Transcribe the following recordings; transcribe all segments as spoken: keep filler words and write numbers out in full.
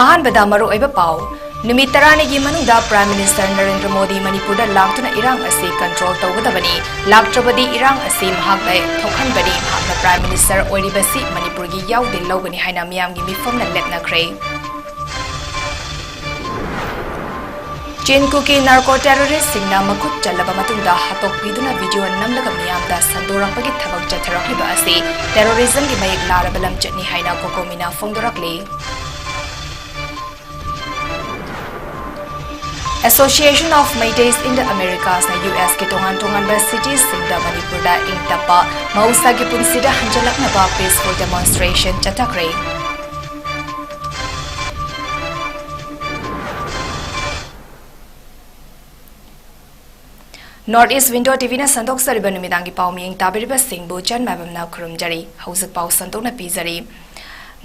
ꯑꯍꯥꯟꯕꯗ ꯃꯔꯨꯑꯣꯏꯕ ꯄꯥꯎ꯫ ꯅꯨꯃꯤꯠ ꯇꯔꯥꯅꯤꯒꯤ ꯃꯅꯨꯡꯗ Prime Minister ꯅꯔꯦꯟꯗ꯭ꯔ ꯃꯣꯗꯤ ꯃꯅꯤꯄꯨꯔꯗ ꯂꯥꯛꯇꯨꯅ ꯏꯔꯥꯡ ꯑꯁꯤ control ꯇꯧꯒꯗꯕꯅꯤ, ꯂꯥꯛꯇ꯭ꯔꯕꯗꯤ ꯏꯔꯥꯡ ꯑꯁꯤ ꯃꯍꯥꯛꯇ ꯊꯣꯛꯍꯟꯕꯅꯤ, ꯃꯍꯥꯛꯅ Prime Minister ꯑꯣꯏꯔꯤꯕꯁꯤ ꯃꯅꯤꯄꯨꯔꯒꯤ ꯌꯥꯎꯗꯦ ꯂꯧꯒꯅꯤ ꯍꯥꯏꯅ ꯃꯤꯌꯥꯝꯒꯤ ꯃꯤꯐꯝꯅ ꯂꯦꯞꯅꯈ꯭ꯔꯦ꯫ ꯆꯤꯟ ꯀꯨꯀꯤ narco terrorist ꯁꯤꯡꯅ ꯃꯈꯨꯠ ꯆꯜꯂꯕ ꯃꯇꯨꯡꯗ ꯍꯥꯠꯇꯣꯛꯄꯤꯗꯨꯅ video ꯅꯝꯂꯒ ꯃꯤꯌꯥꯝꯗ ꯁꯟꯗꯣꯔꯛꯄꯒꯤ ꯊꯕꯛ ꯆꯠꯊꯔꯛꯂꯤꯕ ꯑꯁꯤ terrorism ꯒꯤ ꯃꯌꯦꯛ ꯂꯥꯔꯕ ꯂꯝꯆꯠꯅꯤ ꯍꯥꯏꯅ COCOMI ꯅ ꯐꯣꯡꯗꯣꯔꯛꯂꯤ꯫ Association of Meiteis in the Americas ꯅ US ꯀꯤ ꯇꯣꯉꯥꯟ ꯇꯣꯉꯥꯟꯕ city ꯁꯤꯡꯗ ꯃꯅꯤꯄꯨꯔꯗ ꯏꯪ ꯇꯞꯄ ꯃꯍꯧꯁꯥꯒꯤ ꯄꯨꯟꯁꯤꯗ ꯍꯟꯖꯤꯜꯂꯛꯅꯕ peaceful demonstration ꯆꯠꯊꯈ꯭ꯔꯦ꯫ North East Window TV ꯅ ꯁꯟꯗꯣꯛꯆꯔꯤꯕ ꯅꯨꯃꯤꯗꯥꯡꯒꯤ ꯄꯥꯎ ꯃꯤꯌꯦꯡ ꯇꯥꯕꯤꯔꯤꯕꯁꯤꯡꯕꯨ ꯆꯟ ꯃꯥꯏꯕꯝꯅ ꯈꯨꯔꯨꯝꯖꯔꯤ꯫ ꯍꯧꯖꯤꯛ ꯄꯥꯎ ꯁꯟꯗꯣꯛꯅ ꯄꯤꯖꯔꯤ꯫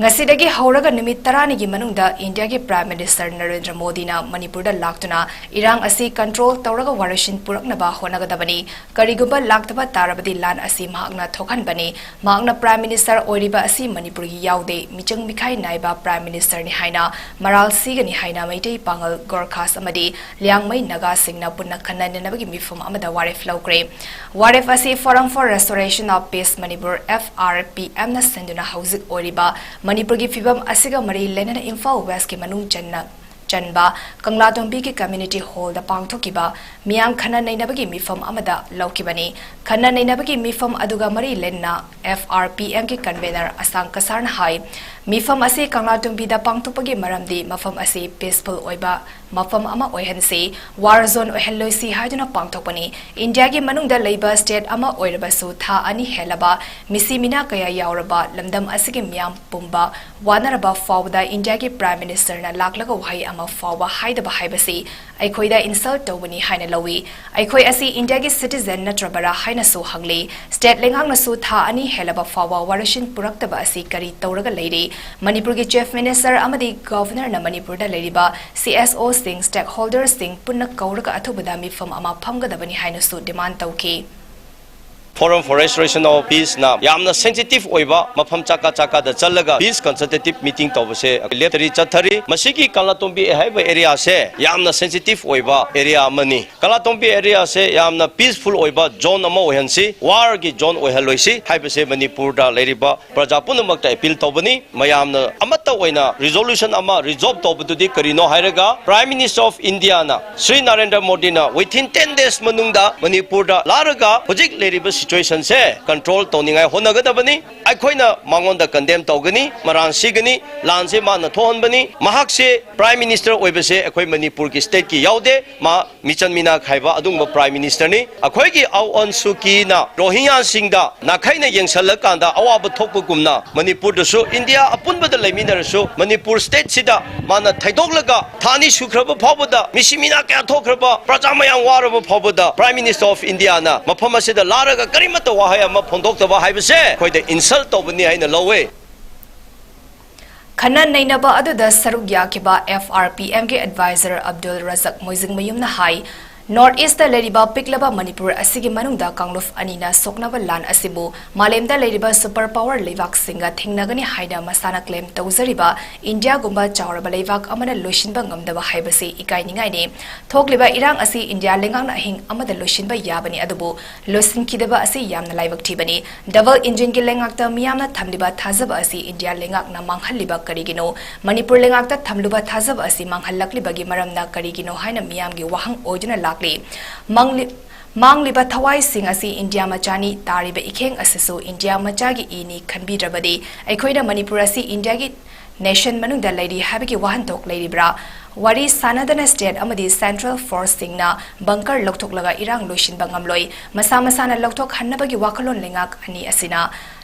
ꯉꯁꯤꯗꯒꯤ ꯍꯧꯔꯒ ꯅꯨꯃꯤꯠ ꯇꯔꯥꯅꯤꯒꯤ ꯃꯅꯨꯡꯗ ꯏꯟꯗꯤꯌꯥꯒꯤ Prime Minister ꯅꯔꯦꯟꯗ꯭ꯔ ꯃꯣꯗꯤꯅ ꯃꯅꯤꯄꯨꯔꯗ ꯂꯥꯛꯇꯨꯅ ꯏꯔꯥꯡ ꯑꯁꯤ control ꯇꯧꯔꯒ ꯋꯥꯔꯣꯏꯁꯤꯟ ꯄꯨꯔꯛꯅꯕ ꯍꯣꯠꯅꯒꯗꯕꯅꯤ꯫ ꯀꯔꯤꯒꯨꯝꯕ ꯂꯥꯛꯇꯕ ꯇꯥꯔꯕꯗꯤ ꯂꯥꯟ ꯑꯁꯤ ꯃꯍꯥꯛꯅ ꯊꯣꯛꯍꯟꯕꯅꯤ꯫ ꯃꯍꯥꯛꯅ Prime Minister ꯑꯣꯏꯔꯤꯕ ꯑꯁꯤ ꯃꯅꯤꯄꯨꯔꯒꯤ ꯌꯥꯎꯗꯦ, ꯃꯤꯆꯪ ꯃꯤꯈꯥꯏ ꯅꯥꯏꯕ Prime Minister ꯅꯤ ꯍꯥꯏꯅ ꯃꯔꯥꯜ ꯁꯤꯒꯅꯤ ꯍꯥꯏꯅ ꯃꯩꯇꯩ ꯄꯥꯉꯜ, Gorkhas ꯑꯃꯗꯤ ꯂꯤꯌꯥꯡꯃꯩ ꯅꯥꯒꯥꯁꯤꯡꯅ ꯄꯨꯟꯅ ꯈꯟꯅ ꯅꯩꯅꯕꯒꯤ ꯃꯤꯐꯝ ꯑꯃꯗ ꯋꯥꯔꯦꯞ ꯂꯧꯈ꯭ꯔꯦ꯫ ꯋꯥꯔꯦꯞ ꯑꯁꯤ Forum for Restoration of Peace Manipur, F R P M ꯅ ꯁꯤꯟꯗꯨꯅ ꯍꯧꯖꯤꯛ ꯑꯣꯏꯔꯤꯕ ꯃꯅꯤꯄꯨꯔꯒꯤ ꯐꯤꯕꯝ ꯑꯁꯤꯒ ꯃꯔꯤ ꯂꯩꯅꯅ ꯏꯝꯐꯥꯜ West ꯀꯤ ꯃꯅꯨꯡ ꯆꯟꯅ ꯆꯟꯕ ꯀꯪꯂꯥꯇꯣꯝꯕꯤꯒꯤ Community Hall ꯗ ꯄꯥꯡꯊꯣꯛꯈꯤꯕ ꯃꯤꯌꯥꯝ ꯈꯟꯅ ꯅꯩꯅꯕꯒꯤ ꯃꯤꯐꯝ ꯑꯃꯗ ꯂꯧꯈꯤꯕꯅꯤ꯫ ꯈꯟꯅ ꯅꯩꯅꯕꯒꯤ ꯃꯤꯐꯝ ꯑꯗꯨꯒ ꯃꯔꯤ ꯂꯩꯅꯅ F R P M ꯒꯤ convener ꯑꯁꯥꯡ ꯀꯁꯥꯔꯅ ꯍꯥꯏ, ꯃꯤꯐꯝ ꯑꯁꯤ ꯀꯪꯂꯥꯇꯣꯝꯕꯤꯗ ꯄꯥꯡꯊꯣꯛꯄꯒꯤ ꯃꯔꯝꯗꯤ ꯃꯐꯝ ꯑꯁꯤ peaceful ꯑꯣꯏꯕ ꯃꯐꯝ ꯑꯃ ꯑꯣꯏꯍꯟꯁꯤ, war zone ꯑꯣꯏꯍꯜꯂꯣꯏꯁꯤ ꯍꯥꯏꯗꯨꯅ ꯄꯥꯡꯊꯣꯛꯄꯅꯤ꯫ ꯏꯟꯗꯤꯌꯥꯒꯤ ꯃꯅꯨꯡꯗ ꯂꯩꯕ state ꯑꯃ ꯑꯣꯏꯔꯕꯁꯨ ꯊꯥ ꯑꯅꯤ ꯍꯦꯜꯂꯕ ꯃꯤꯁꯤ ꯃꯤꯅꯥ ꯀꯌꯥ ꯌꯥꯎꯔꯕ ꯂꯝꯗꯝ ꯑꯁꯤꯒꯤ ꯃꯤꯌꯥꯝ ꯄꯨꯝꯕ ꯋꯥꯅꯔꯕ ꯐꯥꯎꯕꯗ ꯏꯟꯗꯤꯌꯥꯒꯤ Prime Minister ꯅ ꯂꯥꯛꯂꯒ ꯋꯥꯍꯩ ꯑꯃ ꯐꯥꯎꯕ ꯍꯥꯏꯗꯕ ꯍꯥꯏꯕꯁꯤ ꯑꯩꯈꯣꯏꯗ insult ꯇꯧꯕꯅꯤ ꯍꯥꯏꯅ ꯂꯧꯏ꯫ ꯑꯩꯈꯣꯏ ꯑꯁꯤ ꯏꯟꯗꯤꯌꯥꯒꯤ citizen ꯅꯠꯇ꯭ꯔꯕꯔꯥ ꯍꯥꯏꯅꯁꯨ ꯍꯪꯂꯤ꯫ State ꯂꯩꯉꯥꯛꯅꯁꯨ ꯊꯥ ꯑꯅꯤ ꯍꯦꯜꯂꯕ ꯐꯥꯎꯕ ꯋꯥꯔꯣꯏꯁꯤꯟ ꯄꯨꯔꯛꯇꯕ ꯑꯁꯤ ꯀꯔꯤ ꯇꯧꯔꯒ ꯂꯩꯔꯤ? ꯃꯅꯤꯄꯨꯔꯒꯤ Chief Minister ꯑꯃꯗꯤ Governor ꯅ ꯃꯅꯤꯄꯨꯔꯗ ꯂꯩꯔꯤꯕ C S O ꯁꯤꯡ, stakeholders ꯁꯤꯡ ꯄꯨꯟꯅ ꯀꯧꯔꯒ ꯑꯊꯨꯕꯗ ꯃꯤꯐꯝ ꯑꯃ ꯐꯝꯒꯗꯕꯅꯤ ꯍꯥꯏꯅꯁꯨ demand ꯇꯧꯈꯤ꯫ Forum for Restoration of Peace ꯅ ꯌꯥꯝꯅ sensitive ꯑꯣꯏꯕ ꯃꯐꯝ ꯆꯥꯀꯥ ꯆꯥꯀꯥꯗ ꯆꯠꯂꯒ peace consultative meeting ꯇꯧꯕꯁꯦ ꯂꯦꯞꯇꯔꯤ ꯆꯠꯊꯔꯤ꯫ ꯃꯁꯤꯒꯤ ꯀꯪꯂꯥꯇꯣꯡꯕꯤ ꯍꯥꯏꯕ area ꯁꯦ ꯌꯥꯝꯅ sensitive ꯑꯣꯏꯕ area ꯑꯃꯅꯤ꯫ ꯀꯪꯂꯥꯇꯣꯡꯕꯤ area ꯁꯦ ꯌꯥꯝꯅ peaceful ꯑꯣꯏꯕ zone ꯑꯃ ꯑꯣꯏꯍꯟꯁꯤ, war ꯒꯤ zone ꯑꯣꯏꯍꯜꯂꯣꯏꯁꯤ ꯍꯥꯏꯕꯁꯦ ꯃꯅꯤꯄꯨꯔꯗ ꯂꯩꯔꯤꯕ ꯄ꯭ꯔꯖꯥ ꯄꯨꯝꯅꯃꯛꯇ appeal ꯇꯧꯕꯅꯤ꯫ ꯃꯌꯥꯝꯅ ꯑꯃꯠꯇ ꯑꯣꯏꯅ resolution ꯑꯃ resolve ꯇꯧꯕꯗꯨꯗꯤ ꯀꯔꯤꯅꯣ ꯍꯥꯏꯔꯒ, Prime Minister of India ꯅ, ꯁ꯭ꯔꯤ ꯅꯔꯦꯟꯗ꯭ꯔ ꯃꯣꯗꯤꯅ within ten days ꯃꯅꯨꯡꯗ ꯃꯅꯤꯄꯨꯔꯗ ꯂꯥꯛꯂꯒ ꯍꯧꯖꯤꯛ ꯂꯩꯔꯤꯕ situation ꯁꯦ control ꯇꯧꯅꯤꯡꯉꯥꯏ ꯍꯣꯠꯅꯒꯗꯕꯅꯤ꯫ ꯑꯩꯈꯣꯏꯅ ꯃꯉꯣꯟꯗ condemn ꯇꯧꯒꯅꯤ, ꯃꯔꯥꯟ ꯁꯤꯒꯅꯤ, ꯂꯥꯟꯁꯦ ꯃꯥꯅ ꯊꯣꯛꯍꯟꯕꯅꯤ꯫ ꯃꯍꯥꯛꯁꯦ Prime Minister ꯑꯣꯏꯕꯁꯦ ꯑꯩꯈꯣꯏ ꯃꯅꯤꯄꯨꯔꯒꯤ state ꯀꯤ ꯌꯥꯎꯗꯦ꯫ ꯃꯥ ꯃꯤꯆꯪ ꯃꯤꯅꯥ ꯈꯥꯏꯕ ꯑꯗꯨꯒꯨꯝꯕ Prime Minister ꯅꯤ꯫ ꯑꯩꯈꯣꯏꯒꯤ ꯑꯥꯎ ꯑꯟ ꯁꯨꯀꯤꯅ ꯔꯣꯍꯤꯡꯌꯥꯁꯤꯡꯗ ꯅꯥꯈꯩꯅ ꯌꯦꯡꯁꯜꯂꯀꯥꯟꯗ ꯑꯋꯥꯕ ꯊꯣꯛꯄꯒꯨꯝꯅ ꯃꯅꯤꯄꯨꯔꯗꯁꯨ ꯏꯟꯗꯤꯌꯥ ꯑꯄꯨꯟꯕꯗ ꯂꯩꯃꯤꯟꯅꯔꯁꯨ ꯃꯅꯤꯄꯨꯔ state ꯁꯤꯗ ꯃꯥꯅ ꯊꯩꯗꯣꯛꯂꯒ ꯊꯥ ꯑꯅꯤ ꯁꯨꯈ꯭ꯔꯕ ꯐꯥꯎꯕꯗ, ꯃꯤꯁꯤ ꯃꯤꯅꯥ ꯀꯌꯥ ꯊꯣꯛꯈ꯭ꯔꯕ, ꯄ꯭ꯔꯖꯥ ꯃꯌꯥꯝ ꯋꯥꯔꯕ ꯐꯥꯎꯕꯗ Prime Minister of India ꯅ ꯃꯐꯝ ꯑꯁꯤꯗ ꯂꯥꯛꯂꯒ ꯀꯔꯤꯃꯠꯇ ꯋꯥꯍꯩ ꯑꯃ ꯐꯣꯡꯗꯣꯛꯇꯕ ꯍꯥꯏꯕꯁꯦ ꯑꯩꯈꯣꯏꯗ insult ꯇꯧꯕꯅꯤ ꯍꯥꯏꯅ ꯂꯧꯋꯦ꯫ ꯈꯟꯅ ꯅꯩꯅꯕ ꯑꯗꯨꯗ ꯁꯔꯨꯛ ꯌꯥꯈꯤꯕ F R P M ꯒꯤ advisor ꯑꯕꯗꯨꯜ ꯔꯖꯛ ꯃꯣꯏꯖꯤꯡꯃꯌꯨꯝꯅ ꯍꯥꯏ, North East ꯇ ꯂꯩꯔꯤꯕ ꯄꯤꯛꯂꯕ ꯃꯅꯤꯄꯨꯔ ꯑꯁꯤꯒꯤ ꯃꯅꯨꯡꯗ ꯀꯥꯡꯂꯨꯞ ꯑꯅꯤꯅ ꯁꯣꯛꯅꯕ ꯂꯥꯟ ꯑꯁꯤꯕꯨ ꯃꯥꯂꯦꯝꯗ ꯂꯩꯔꯤꯕ super power ꯂꯩꯕꯥꯛꯁꯤꯡꯒ ꯊꯦꯡꯅꯒꯅꯤ ꯍꯥꯏꯅ ꯃꯁꯥꯅ claim ꯇꯧꯖꯔꯤꯕ ꯏꯟꯗꯤꯌꯥꯒꯨꯝꯕ ꯆꯥꯎꯔꯕ ꯂꯩꯕꯥꯛ ꯑꯃꯅ ꯂꯣꯏꯁꯤꯟꯕ ꯉꯝꯗꯕ ꯍꯥꯏꯕꯁꯤ ꯏꯀꯥꯏꯅꯤꯡꯉꯥꯏꯅꯤ꯫ ꯊꯣꯛꯂꯤꯕ ꯏꯔꯥꯡ ꯑꯁꯤ ꯏꯟꯗꯤꯌꯥ ꯂꯩꯉꯥꯛꯅ ꯑꯍꯤꯡ ꯑꯃꯗ ꯂꯣꯏꯁꯤꯟꯕ ꯌꯥꯕꯅꯤ, ꯑꯗꯨꯕꯨ ꯂꯣꯏꯁꯤꯟꯈꯤꯗꯕ ꯑꯁꯤ ꯌꯥꯝꯅ ꯂꯥꯏꯕꯛ ꯊꯤꯕꯅꯤ꯫ Double engine ꯒꯤ ꯂꯩꯉꯥꯛꯇ ꯃꯤꯌꯥꯝꯅ ꯊꯝꯂꯤꯕ ꯊꯥꯖꯕ ꯑꯁꯤ ꯏꯟꯗꯤꯌꯥ ꯂꯩꯉꯥꯛꯅ ꯃꯥꯡꯍꯜꯂꯤꯕ ꯀꯔꯤꯒꯤꯅꯣ? ꯃꯅꯤꯄꯨꯔ ꯂꯩꯉꯥꯛꯇ ꯊꯝꯂꯨꯕ ꯊꯥꯖꯕ ꯑꯁꯤ ꯃꯥꯡꯍꯜꯂꯛꯂꯤꯕꯒꯤ ꯃꯔꯝꯅ ꯀꯔꯤꯒꯤꯅꯣ ꯍꯥꯏꯅ ꯃꯤꯌꯥꯝꯒꯤ ꯋꯥꯍꯪ ꯑꯣꯏꯗꯨꯅ ꯂꯥꯛꯂꯤ꯫ ꯃꯥꯡꯂꯤ-, ꯃꯥꯡꯂꯤꯕ ꯊꯋꯥꯏꯁꯤꯡ ꯑꯁꯤ ꯏꯟꯗꯤꯌꯥ ꯃꯆꯥꯅꯤ, ꯇꯥꯔꯤꯕ ꯏꯈꯦꯡ ꯑꯁꯤꯁꯨ ꯏꯟꯗꯤꯌꯥ ꯃꯆꯥꯒꯤ ꯏꯅꯤ ꯈꯟꯕꯤꯗ꯭ꯔꯕꯗꯤ ꯑꯩꯈꯣꯏꯅ ꯃꯅꯤꯄꯨꯔ ꯑꯁꯤ ꯏꯟꯗꯤꯌꯥꯒꯤ nation ꯃꯅꯨꯡꯗ ꯂꯩꯔꯤ ꯍꯥꯏꯕꯒꯤ ꯋꯥꯍꯟꯊꯣꯛ ꯂꯩꯔꯤꯕ꯭ꯔꯥ? ꯋꯥꯔꯤ ꯁꯥꯟꯅꯗꯅ state ꯑꯃꯗꯤ central force ꯁꯤꯡꯅ bunker ꯂꯧꯊꯣꯛꯂꯒ ꯏꯔꯥꯡ ꯂꯣꯏꯁꯤꯟꯕ ꯉꯝꯂꯣꯏ꯫ ꯃꯁꯥ ꯃꯁꯥꯅ ꯂꯧꯊꯣꯛꯍꯟꯅꯕꯒꯤ ꯋꯥꯈꯜꯂꯣꯟ ꯂꯩꯉꯥꯛ ꯑꯅꯤ ꯑꯁꯤꯅ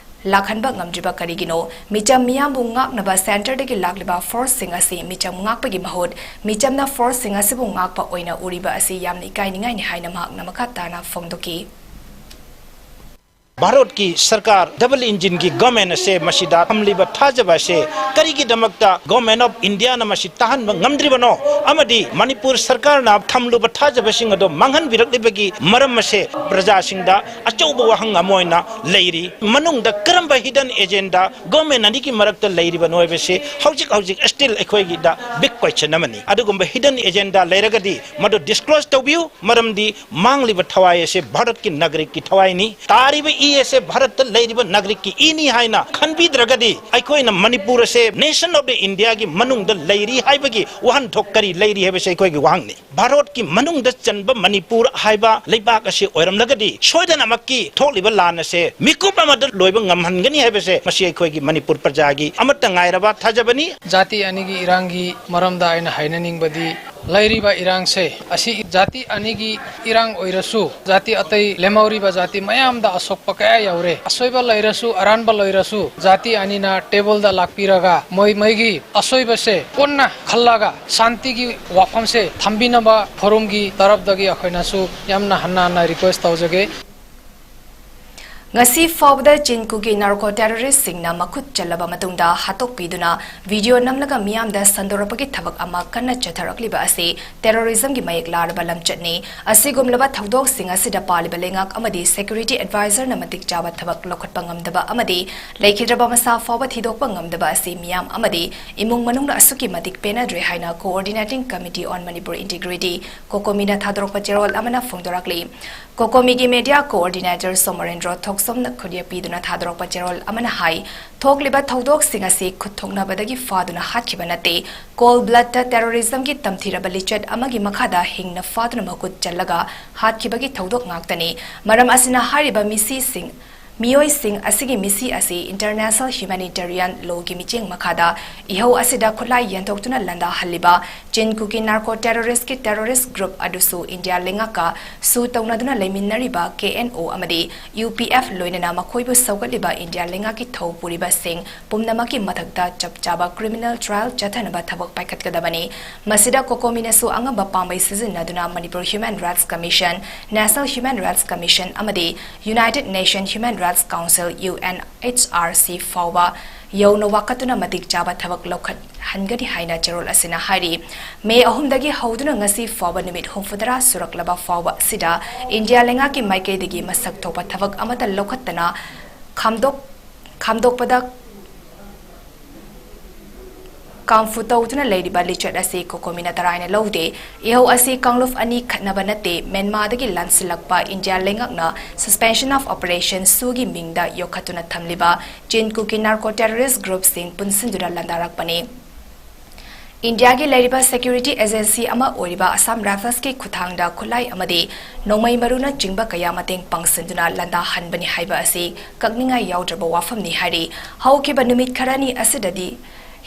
ꯂꯥꯛꯍꯟꯕ ꯉꯝꯗ꯭ꯔꯤꯕ ꯀꯔꯤꯒꯤꯅꯣ? ꯃꯤꯆꯝ ꯃꯤꯌꯥꯝꯕꯨ ꯉꯥꯛꯅꯕ centre ꯗꯒꯤ ꯂꯥꯛꯂꯤꯕ force ꯁꯤꯡ ꯑꯁꯤ ꯃꯤꯆꯝ ꯉꯥꯛꯄꯒꯤ ꯃꯍꯨꯠ, ꯃꯤꯆꯝꯅ force ꯁꯤꯡ ꯑꯁꯤꯕꯨ ꯉꯥꯛꯄ ꯑꯣꯏꯅ ꯎꯔꯤꯕ ꯑꯁꯤ ꯌꯥꯝꯅ ꯏꯀꯥꯏꯅꯤꯡꯉꯥꯏꯅꯤ ꯍꯥꯏꯅ ꯃꯍꯥꯛꯅ ꯃꯈꯥ ꯇꯥꯅ ꯐꯣꯡꯗꯣꯛꯈꯤ꯫ ꯚꯥꯔꯠꯀꯤ ꯁꯔꯀꯥꯔ ꯗꯕꯜ ꯏꯟꯖꯤꯟꯒꯤ ꯒꯣꯔꯃꯦꯟ ꯑꯁꯦ ꯃꯁꯤꯗ ꯊꯝꯂꯤꯕ ꯊꯥꯖꯕ ꯑꯁꯦ ꯀꯔꯤꯒꯤꯗꯃꯛꯇ ꯒꯣꯔꯃꯦꯟ ꯑꯣꯐ ꯏꯟꯗꯤꯌꯥꯅ ꯃꯁꯤ ꯇꯥꯍꯟꯕ ꯉꯝꯗ꯭ꯔꯤꯕꯅꯣ? ꯑꯃꯗꯤ ꯃꯅꯤꯄꯨꯔ ꯁꯔꯀꯥꯔꯅ ꯊꯝꯂꯨꯕ ꯊꯥꯖꯕꯁꯤꯡ ꯑꯗꯨ ꯃꯥꯡꯍꯟꯕꯤꯔꯛꯂꯤꯕꯒꯤ ꯃꯔꯝ ꯑꯁꯦ ꯄ꯭ꯔꯖꯥꯁꯤꯡꯗ ꯑꯆꯧꯕ ꯋꯥꯍꯪ ꯑꯃ ꯑꯣꯏꯅ ꯂꯩꯔꯤ꯫ ꯃꯅꯨꯡꯗ ꯀꯔꯝꯕ ꯍꯤꯗꯟ ꯑꯦꯖꯦꯟꯗꯥ ꯒꯣꯔꯃꯦꯟ ꯑꯅꯤꯒꯤ ꯃꯔꯛꯇ ꯂꯩꯔꯤꯕꯅꯣ ꯍꯥꯏꯕꯁꯤ ꯍꯧꯖꯤꯛ ꯍꯧꯖꯤꯛ still ꯑꯩꯈꯣꯏꯒꯤꯗ big question ꯑꯃꯅꯤ꯫ ꯑꯗꯨꯒꯨꯝꯕ ꯍꯤꯗꯟ ꯑꯦꯖꯦꯟꯗꯥ ꯂꯩꯔꯒꯗꯤ ꯃꯗꯨ ꯗꯤꯁꯀ꯭ꯂꯣꯖ ꯇꯧꯕꯤꯌꯨ, ꯃꯔꯝꯗꯤ ꯃꯥꯡꯂꯤꯕ ꯊꯋꯥꯏ ꯑꯁꯦ ꯚꯥꯔꯠꯀꯤ ꯅꯥꯒꯔꯤꯛꯀꯤ ꯊꯋꯥꯏꯅꯤ꯫ ꯇꯥꯔꯤꯕ ꯏ ꯑꯁꯦ ꯚꯥꯔꯠꯇ ꯂꯩꯔꯤꯕ ꯅꯥꯒꯔꯤꯛꯀꯤ ꯏꯅꯤ ꯍꯥꯏꯅ ꯈꯟꯕꯤꯗ꯭ꯔꯒꯗꯤ ꯑꯩꯈꯣꯏꯅ ꯃꯅꯤꯄꯨꯔ ꯑꯁꯦ nation of the India ꯒꯤ ꯃꯅꯨꯡꯗ ꯂꯩꯔꯤ ꯍꯥꯏꯕꯒꯤ ꯋꯥꯍꯟꯊꯣꯛ ꯀꯔꯤ ꯂꯩꯔꯤ ꯍꯥꯏꯕꯁꯦ ꯑꯩꯈꯣꯏꯒꯤ ꯋꯥꯍꯪꯅꯤ꯫ ꯚꯥꯔꯠꯀꯤ ꯃꯅꯨꯡꯗ ꯆꯟꯕ ꯃꯅꯤꯄꯨꯔ ꯍꯥꯏꯕ ꯂꯩꯕꯥꯛ ꯑꯁꯤ ꯑꯣꯏꯔꯝꯂꯒꯗꯤ ꯁꯣꯏꯗꯅꯃꯛꯀꯤ ꯊꯣꯛꯂꯤꯕ ꯂꯥꯟ ꯑꯁꯦ ꯃꯤꯀꯨꯞ ꯑꯃꯗ ꯂꯣꯏꯕ ꯉꯝꯍꯟꯒꯅꯤ ꯍꯥꯏꯕꯁꯦ ꯃꯁꯤ ꯑꯩꯈꯣꯏꯒꯤ ꯃꯅꯤꯄꯨꯔ ꯄ꯭ꯔꯖꯥꯒꯤ ꯑꯃꯠꯇ ꯉꯥꯏꯔꯕ ꯊꯥꯖꯕꯅꯤ꯫ ꯖꯥꯇꯤ ꯑꯅꯤꯒꯤ ꯏꯔꯥꯡꯒꯤ ꯃꯔꯝꯗ ꯑꯩꯅ ꯍꯥꯏꯅꯅꯤꯡꯕꯗꯤ, ꯂꯩꯔꯤꯕ ꯏꯔꯥꯡꯁꯦ ꯑꯁꯤ ꯖꯥꯇꯤ ꯑꯅꯤꯒꯤ ꯏꯔꯥꯡ ꯑꯣꯏꯔꯁꯨ, ꯖꯥꯇꯤ ꯑꯇꯩ ꯂꯦꯝꯍꯧꯔꯤꯕ ꯖꯥꯇꯤ ꯃꯌꯥꯝꯗ ꯑꯁꯣꯛꯄ ꯀꯌꯥ ꯌꯧꯔꯦ꯫ ꯑꯁꯣꯏꯕ ꯂꯩꯔꯁꯨ, ꯑꯔꯥꯟꯕ ꯂꯩꯔꯁꯨ, ꯖꯥꯇꯤ ꯑꯅꯤꯅ ꯇꯦꯕꯜꯗ ꯂꯥꯛꯄꯤꯔꯒ ꯃꯣꯏ ꯃꯣꯏꯒꯤ ꯑꯁꯣꯏꯕꯁꯦ ꯄꯨꯟꯅ ꯈꯜꯂꯒ ꯁꯥꯟꯇꯤꯒꯤ ꯋꯥꯐꯝꯁꯦ ꯊꯝꯕꯤꯅꯕ ꯐꯣꯔꯝꯒꯤ ꯇꯔꯞꯇꯒꯤ ꯑꯩꯈꯣꯏꯅꯁꯨ ꯌꯥꯝꯅ ꯍꯟꯅ ꯍꯟꯅ ꯔꯤꯀ꯭ꯋꯦꯁ ꯇꯧꯖꯒꯦ꯫ ꯉꯁꯤ ꯐꯥꯎꯕꯗ ꯆꯤꯟ ꯀꯨꯀꯤ ꯅꯥꯔꯀꯣ ꯇꯦꯔꯣꯔꯤꯁꯁꯤꯡꯅ ꯃꯈꯨꯠ ꯆꯜꯂꯕ ꯃꯇꯨꯡꯗ ꯍꯥꯠꯇꯣꯛꯄꯤꯗꯨꯅ ꯚꯤꯗꯤꯑꯣ ꯅꯝꯂꯒ ꯃꯤꯌꯥꯝꯗ ꯁꯟꯗꯣꯔꯛꯄꯒꯤ ꯊꯕꯛ ꯑꯃ ꯀꯟꯅ ꯆꯠꯊꯔꯛꯂꯤꯕ ꯑꯁꯤ ꯇꯦꯔꯣꯔꯤꯖꯝꯒꯤ ꯃꯌꯦꯛ ꯂꯥꯔꯕ ꯂꯝꯆꯠꯅꯤ꯫ ꯑꯁꯤꯒꯨꯝꯂꯕ ꯊꯧꯗꯣꯛꯁꯤꯡ ꯑꯁꯤꯗ ꯄꯥꯜꯂꯤꯕ ꯂꯩꯉꯥꯛ ꯑꯃꯗꯤ ꯁꯦꯀ꯭ꯌꯨꯔꯤꯇꯤ ꯑꯦꯗꯚꯥꯏꯖꯔꯅ ꯃꯇꯤꯛ ꯆꯥꯕ ꯊꯕꯛ ꯂꯧꯈꯠꯄ ꯉꯝꯗꯕ ꯑꯃꯗꯤ ꯂꯩꯈꯤꯗ꯭ꯔꯕ ꯃꯁꯥ ꯐꯥꯎꯕ ꯊꯤꯗꯣꯛꯄ ꯉꯝꯗꯕ ꯑꯁꯤ ꯃꯤꯌꯥꯝ ꯑꯃꯗꯤ ꯏꯃꯨꯡ ꯃꯅꯨꯡꯅ ꯑꯁꯨꯛꯀꯤ ꯃꯇꯤꯛ ꯄꯦꯟꯅꯗ꯭ꯔꯦ ꯍꯥꯏꯅ Coordinating Committee on Manipur Integrity, ꯀꯣꯀꯣꯃꯤꯅ ꯊꯥꯗꯣꯔꯛꯄ ꯆꯦꯔꯣꯜ ꯑꯃꯅ ꯐꯣꯡꯗꯣꯔꯛꯂꯤ꯫ ꯀꯣꯀꯣꯃꯤꯒꯤ ꯃꯦꯗꯤꯌꯥ ꯀꯣꯑꯣꯔꯗꯤꯅꯦꯇꯔ ꯁꯣꯃꯔꯦꯟꯗ꯭ꯔꯣ ꯊꯣꯛꯆꯣꯝꯅ ꯈꯨꯠꯌꯦꯛ ꯄꯤꯗꯨꯅ ꯊꯥꯗꯣꯔꯛꯄ ꯆꯦꯔꯣꯜ ꯑꯃꯅ ꯍꯥꯏ, ꯊꯣꯛꯂꯤꯕ ꯊꯧꯗꯣꯛꯁꯤꯡ ꯑꯁꯤ ꯈꯨꯠ ꯊꯣꯛꯅꯕꯗꯒꯤ ꯐꯥꯗꯨꯅ ꯍꯥꯠꯈꯤꯕ ꯅꯠꯇꯦ, ꯀꯣꯜ ꯕ꯭ꯂꯠꯇ ꯇꯦꯔꯣꯔꯤꯖꯝꯒꯤ ꯇꯝꯊꯤꯔꯕ ꯂꯤꯆꯠ ꯑꯃꯒꯤ ꯃꯈꯥꯗ ꯍꯤꯡꯅ ꯐꯥꯗꯨꯅ ꯃꯈꯨꯠ ꯆꯜꯂꯒ ꯍꯥꯠꯈꯤꯕꯒꯤ ꯊꯧꯗꯣꯛ ꯉꯥꯛꯇꯅꯤ꯫ ꯃꯔꯝ ꯑꯁꯤꯅ ꯍꯥꯏꯔꯤꯕ ꯃꯤꯁꯤꯁꯤꯡ ꯃꯤꯑꯣꯏꯁꯤꯡ ꯑꯁꯤꯒꯤ ꯃꯤꯁꯤ ꯑꯁꯤ International Humanitarian Lawꯒꯤ ꯃꯤꯠꯌꯦꯡ ꯃꯈꯥꯗ ꯏꯍꯧ ꯑꯁꯤꯗ ꯈꯨꯠꯂꯥꯏ ꯌꯦꯟꯊꯣꯛꯇꯨꯅ ꯂꯥꯟꯗꯥꯍꯜꯂꯤꯕ ꯆꯤꯟ ꯀꯨꯀꯤ narco terroristꯀꯤ terrorist group ꯑꯗꯨꯁꯨ ꯏꯟꯗꯤꯌꯥ ꯂꯩꯉꯥꯛꯀ ꯁꯨ ꯇꯧꯅꯗꯨꯅ ꯂꯩꯃꯤꯟꯅꯔꯤꯕ KNO ꯑꯃꯗꯤ UPF ꯂꯣꯏꯅꯅ ꯃꯈꯣꯏꯕꯨ ꯁꯧꯒꯠꯂꯤꯕ ꯏꯟꯗꯤꯌꯥ ꯂꯩꯉꯥꯛꯀꯤ ꯊꯧ ꯄꯨꯔꯤꯕꯁꯤꯡ ꯄꯨꯝꯅꯃꯛꯀꯤ ꯃꯊꯛꯇ ꯆꯞ ꯆꯥꯕ criminal trial ꯆꯠꯊꯅꯕ ꯊꯕꯛ ꯄꯥꯏꯈꯠꯀꯗꯕꯅꯤ꯫ ꯃꯁꯤꯗ COCOMIꯅꯁꯨ ꯑꯉꯝꯕ ꯄꯥꯝꯕꯩ ꯁꯤꯖꯤꯟꯅꯗꯨꯅ Manipur Human Rights Commission, National Human Rights Commission ꯑꯃꯗꯤ United Nation Human Rights Council, UNHRC ꯐꯥꯎꯕ ꯌꯧꯅ ꯋꯥꯀꯠꯇꯨꯅ ꯃꯇꯤꯛ ꯆꯥꯕ ꯊꯕꯛ ꯂꯧꯈꯠꯍꯟꯒꯅꯤ ꯍꯥꯏꯅ ꯆꯦꯔꯣꯜ ꯑꯁꯤꯅ ꯍꯥꯏꯔꯤ꯫ ꯃꯦ ꯑꯍꯨꯝꯗꯒꯤ ꯍꯧꯗꯨꯅ ꯉꯁꯤ ꯐꯥꯎꯕ ꯅꯨꯃꯤꯠ ꯍꯨꯝꯐꯨꯇꯔꯥ ꯁꯨꯔꯛꯂꯕ ꯐꯥꯎꯕ ꯑꯁꯤꯗ ꯏꯟꯗꯤꯌꯥ ꯂꯩꯉꯥꯛꯀꯤ ꯃꯥꯏꯀꯩꯗꯒꯤ ꯃꯁꯛ ꯊꯣꯛꯄ ꯊꯕꯛ ꯑꯃꯠꯇ ꯂꯧꯈꯠꯇꯅ ꯈꯥꯝꯗꯣꯛ-, ꯈꯥꯝꯗꯣꯛꯄꯗ ꯀꯥꯡꯐꯨ ꯇꯧꯗꯨꯅ ꯂꯩꯔꯤꯕ ꯂꯤꯆꯠ ꯑꯁꯤ COCOMIꯅ ꯇꯔꯥꯏꯅ ꯂꯧꯗꯦ꯫ ꯏꯍꯧ ꯑꯁꯤ ꯀꯥꯡꯂꯨꯞ ꯑꯅꯤ ꯈꯠꯅꯕ ꯅꯠꯇꯦ꯫ ꯃ꯭ꯌꯥꯟꯃꯥꯔꯗꯒꯤ ꯂꯥꯟꯁꯤꯜꯂꯛꯄ ꯏꯟꯗꯤꯌꯥ ꯂꯩꯉꯥꯛꯅ Suspension of Operation ꯁꯨꯒꯤ ꯃꯤꯡꯗ ꯌꯣꯛꯈꯠꯇꯨꯅ ꯊꯝꯂꯤꯕ ꯆꯤꯟ ꯀꯨꯀꯤ narco terrorist groupꯁꯤꯡ ꯄꯨꯟꯁꯤꯟꯗꯨꯅ ꯂꯥꯟꯗꯥꯔꯛꯄꯅꯤ꯫ ꯏꯟꯗꯤꯌꯥꯒꯤ ꯂꯩꯔꯤꯕ security agency ꯑꯃ ꯑꯣꯏꯔꯤꯕ Assam Riflesꯀꯤ ꯈꯨꯠꯊꯥꯡꯗ ꯈꯨꯠꯂꯥꯏ ꯑꯃꯗꯤ ꯅꯣꯡꯃꯩ ꯃꯔꯨꯅꯆꯤꯡꯕ ꯀꯌꯥ ꯃꯇꯦꯡ ꯄꯥꯡꯁꯤꯟꯗꯨꯅ ꯂꯥꯟꯗꯥꯍꯟꯕꯅꯤ ꯍꯥꯏꯕ ꯑꯁꯤ ꯀꯛꯅꯤꯡꯉꯥꯏ ꯌꯥꯎꯗ꯭ꯔꯕ ꯋꯥꯐꯝꯅꯤ ꯍꯥꯏꯔꯤ꯫ ꯍꯧꯈꯤꯕ ꯅꯨꯃꯤꯠ ꯈꯔꯅꯤ ꯑꯁꯤꯗꯗꯤ